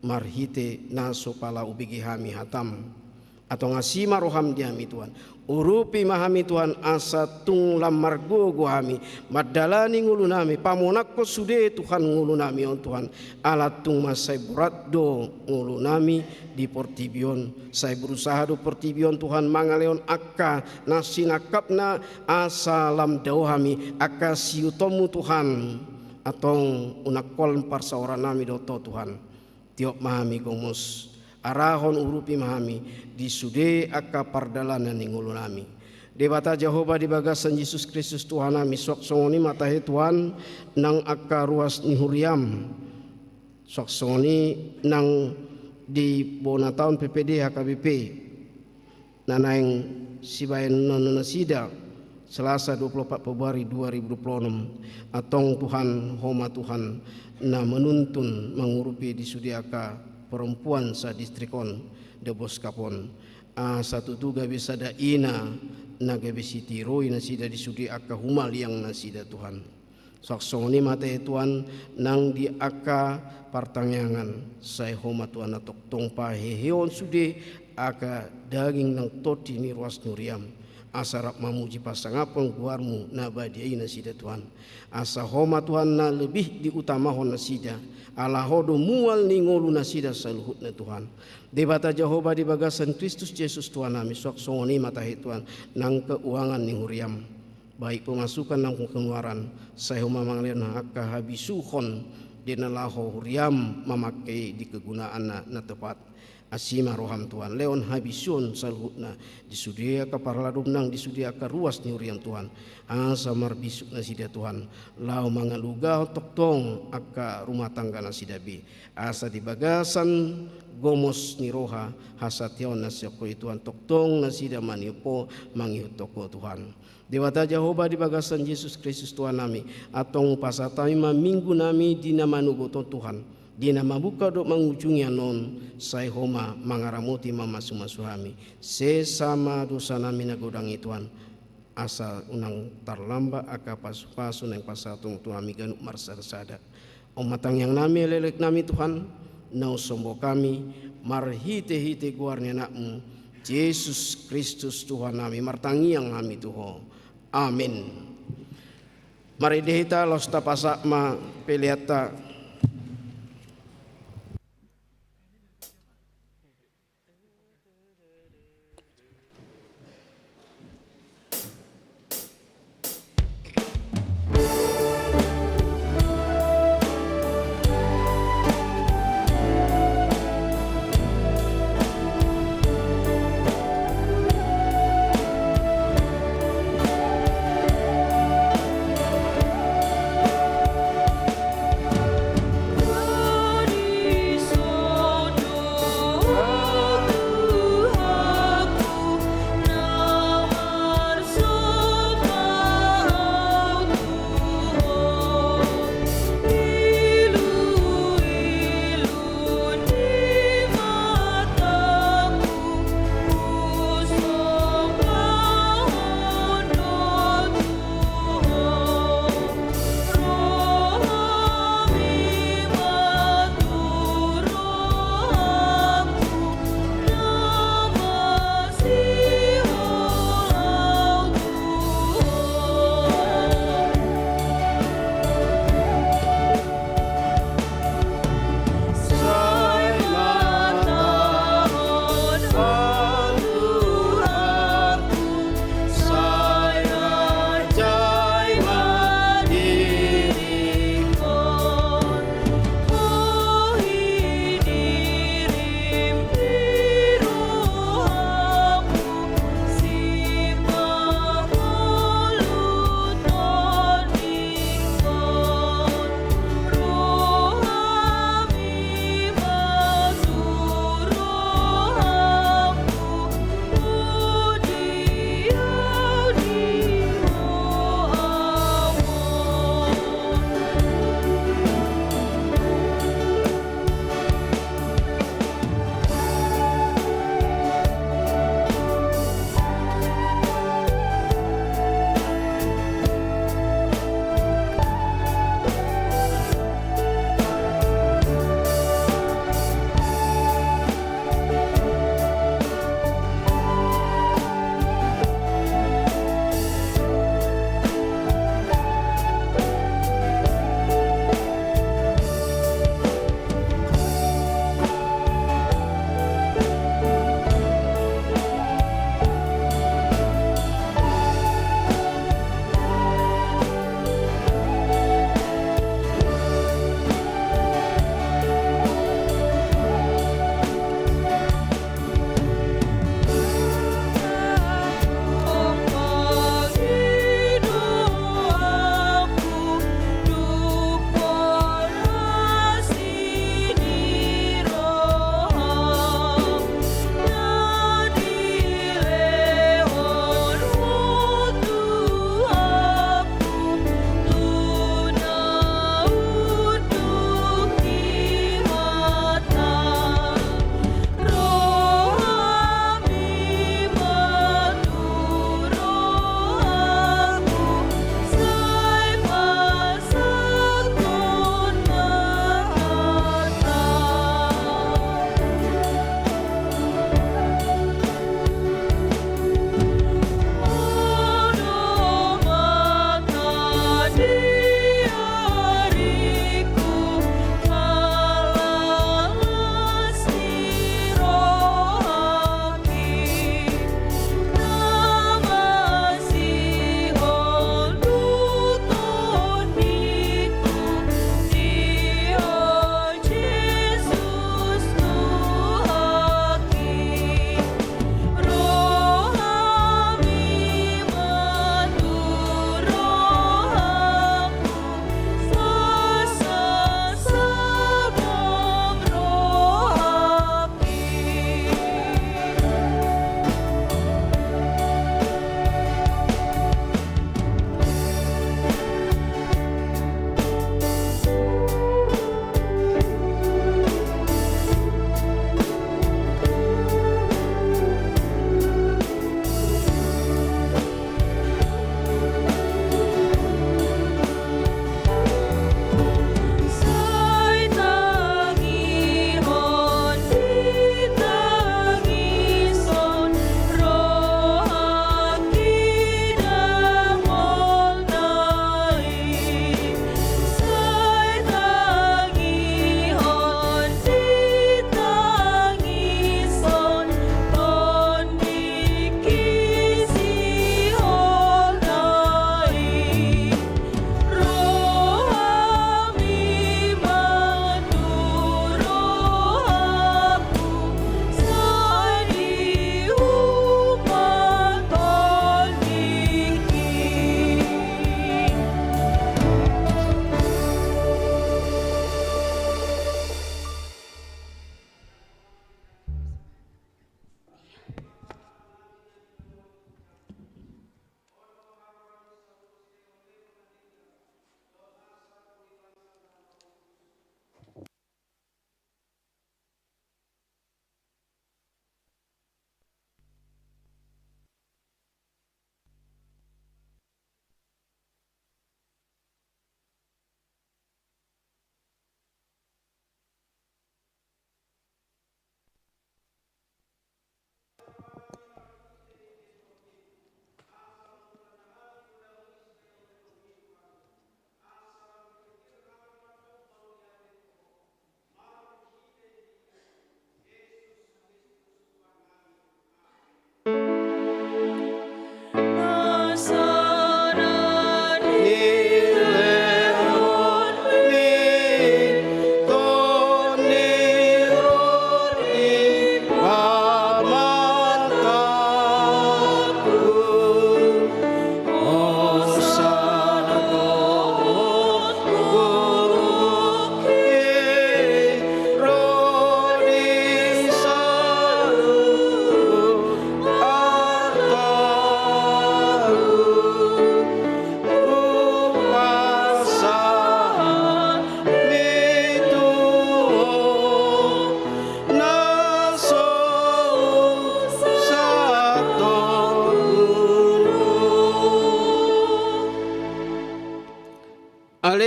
marhite na so pala hubege hami hatam. Antong asi ma roham di hami Tuhan. Urupi ma hami Tuhan, asa tung lam margogo hami mandalani ngolunami, pamonangkon sude Tuhan ngolunami on Tuhan. Ala tung mansai borat do ngolunami di portibi on. Sai berusaha do portibi on Tuhan mangalehon angka na sinangkapna asa lam dao hami angka siihutonmu Tuhan. Antong unang holan parsaorannami dohot ho Tuhan. Tiop ma hami gomos, arahon urupi ma hami di sude angka pardalanan ni ngolunami. Debata Jahowa di bagasan Jesus Kristus Tuhannami, suang songon i ma tahe Tuhan nang angka ruas ni huriam. Suang songon i nang di bona taon P P D H K B P na naeng sibahenon nasida Selasa dua puluh empat Februari dua ribu dua puluh enam. Antong Tuhan, ho ma Tuhan na manuntun mangurupi di sude angka perempuan sadistrik on, Debos Cup on. Asa tutu gabe sada ina na gabe sitiroi nasida di sude angka humaliang nasida Tuhan. Suang songon i ma tahe Tuhan nang di angka partangiangan, sai ho ma Tuhan na tongtong pahehehon sude angka daging nang tondi ni ruas ni huriam, asa rap mamuji pasangaphon goarmu na badia i nasida Tuhan. Asa ho ma Tuhan na lebih diutamahon nasida, ala ho do mual ni ngolu nasida saluhutna Tuhan. Debata Jahowa di bagasan Kristus Jesus Tuhannami, suang songon i ma tahe Tuhan nang keuangan ni huriam, baik pemasukan nang pengeluaran, sai ho ma mangalehon angka habisuhon di na laho huriam mamangke i di kegunaanna na tepat. Asi ma roham Tuhan, lehon habisuhon saluhutna di sude angka parhaladom nang di sude angka ruas ni huriam Tuhan, asa marbisuk nasida Tuhan laho mangalugahon tongtong angka rumah tangga nasida be, asa di bagasan gomos ni roha hasatiaon na sian ho i Tuhan tongtong nasida maniop ho, mangihuthon ho Tuhan. Debata Jahowa di bagasan Jesus Kristus Tuhannami, antong pasahat hami ma minggunami di na manogot on Tuhan. Di na mamungka dohot mangujungi annon, sai Ho ma mangaramoti, mamasumasu hami. Sesa ma dosanami na godang i Tuhan, asa unang tarlambat angka pasupasu naeng pasahatonmu tu hami ganup marsadasada. On ma tangiangnami, elek-eleknami Tuhan, na husombahon hami marhitehite goar ni Anakmu Jesus Kristus Tuhannami, martangiang hami tu Ho. Amin. Marende hita laos tapasahat ma peleanta.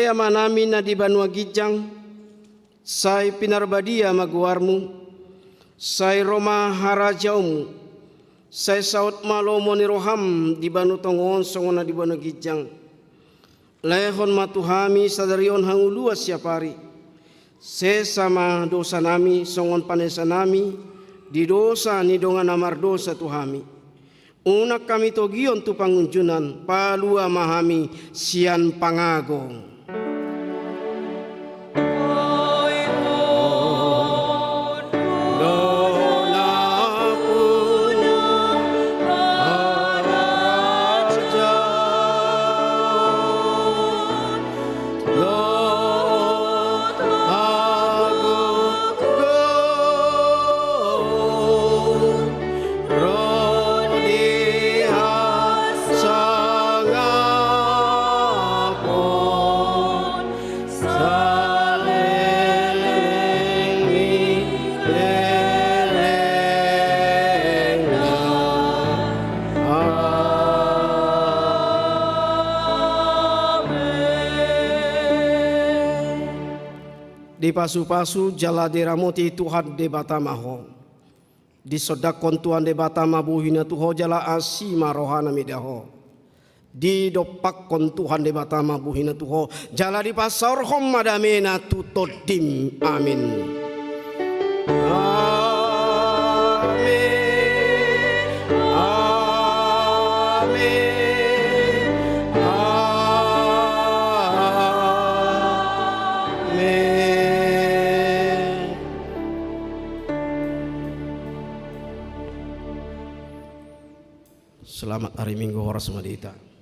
Amanami na di banua ginjang, sai pinarbadia ma goarmu, sai ro ma harajaonmu, sai saut ma lomo ni roham di banua tonga on songon na di banua ginjang. Lehon ma tu hami sadari on hangoluan siapari. Sesa ma dosanami songon panesanami di dosa ni dongan na mardosa tu hami. Unang hami togihon tu pangunjunan, palua ma hami sian pangago. Dipasupasu jala diramoti Tuhan Debata ma ho. Disondangkon Tuhan Debata ma bohina tu ho jala asi ma rohana mida ho. Didompakkon Tuhan Debata ma bohina tu ho jala dipasaorhon ma damena tu tondim. Amin. Amin. Amin. Amin. Selamat hari Minggu, horas ma di hita.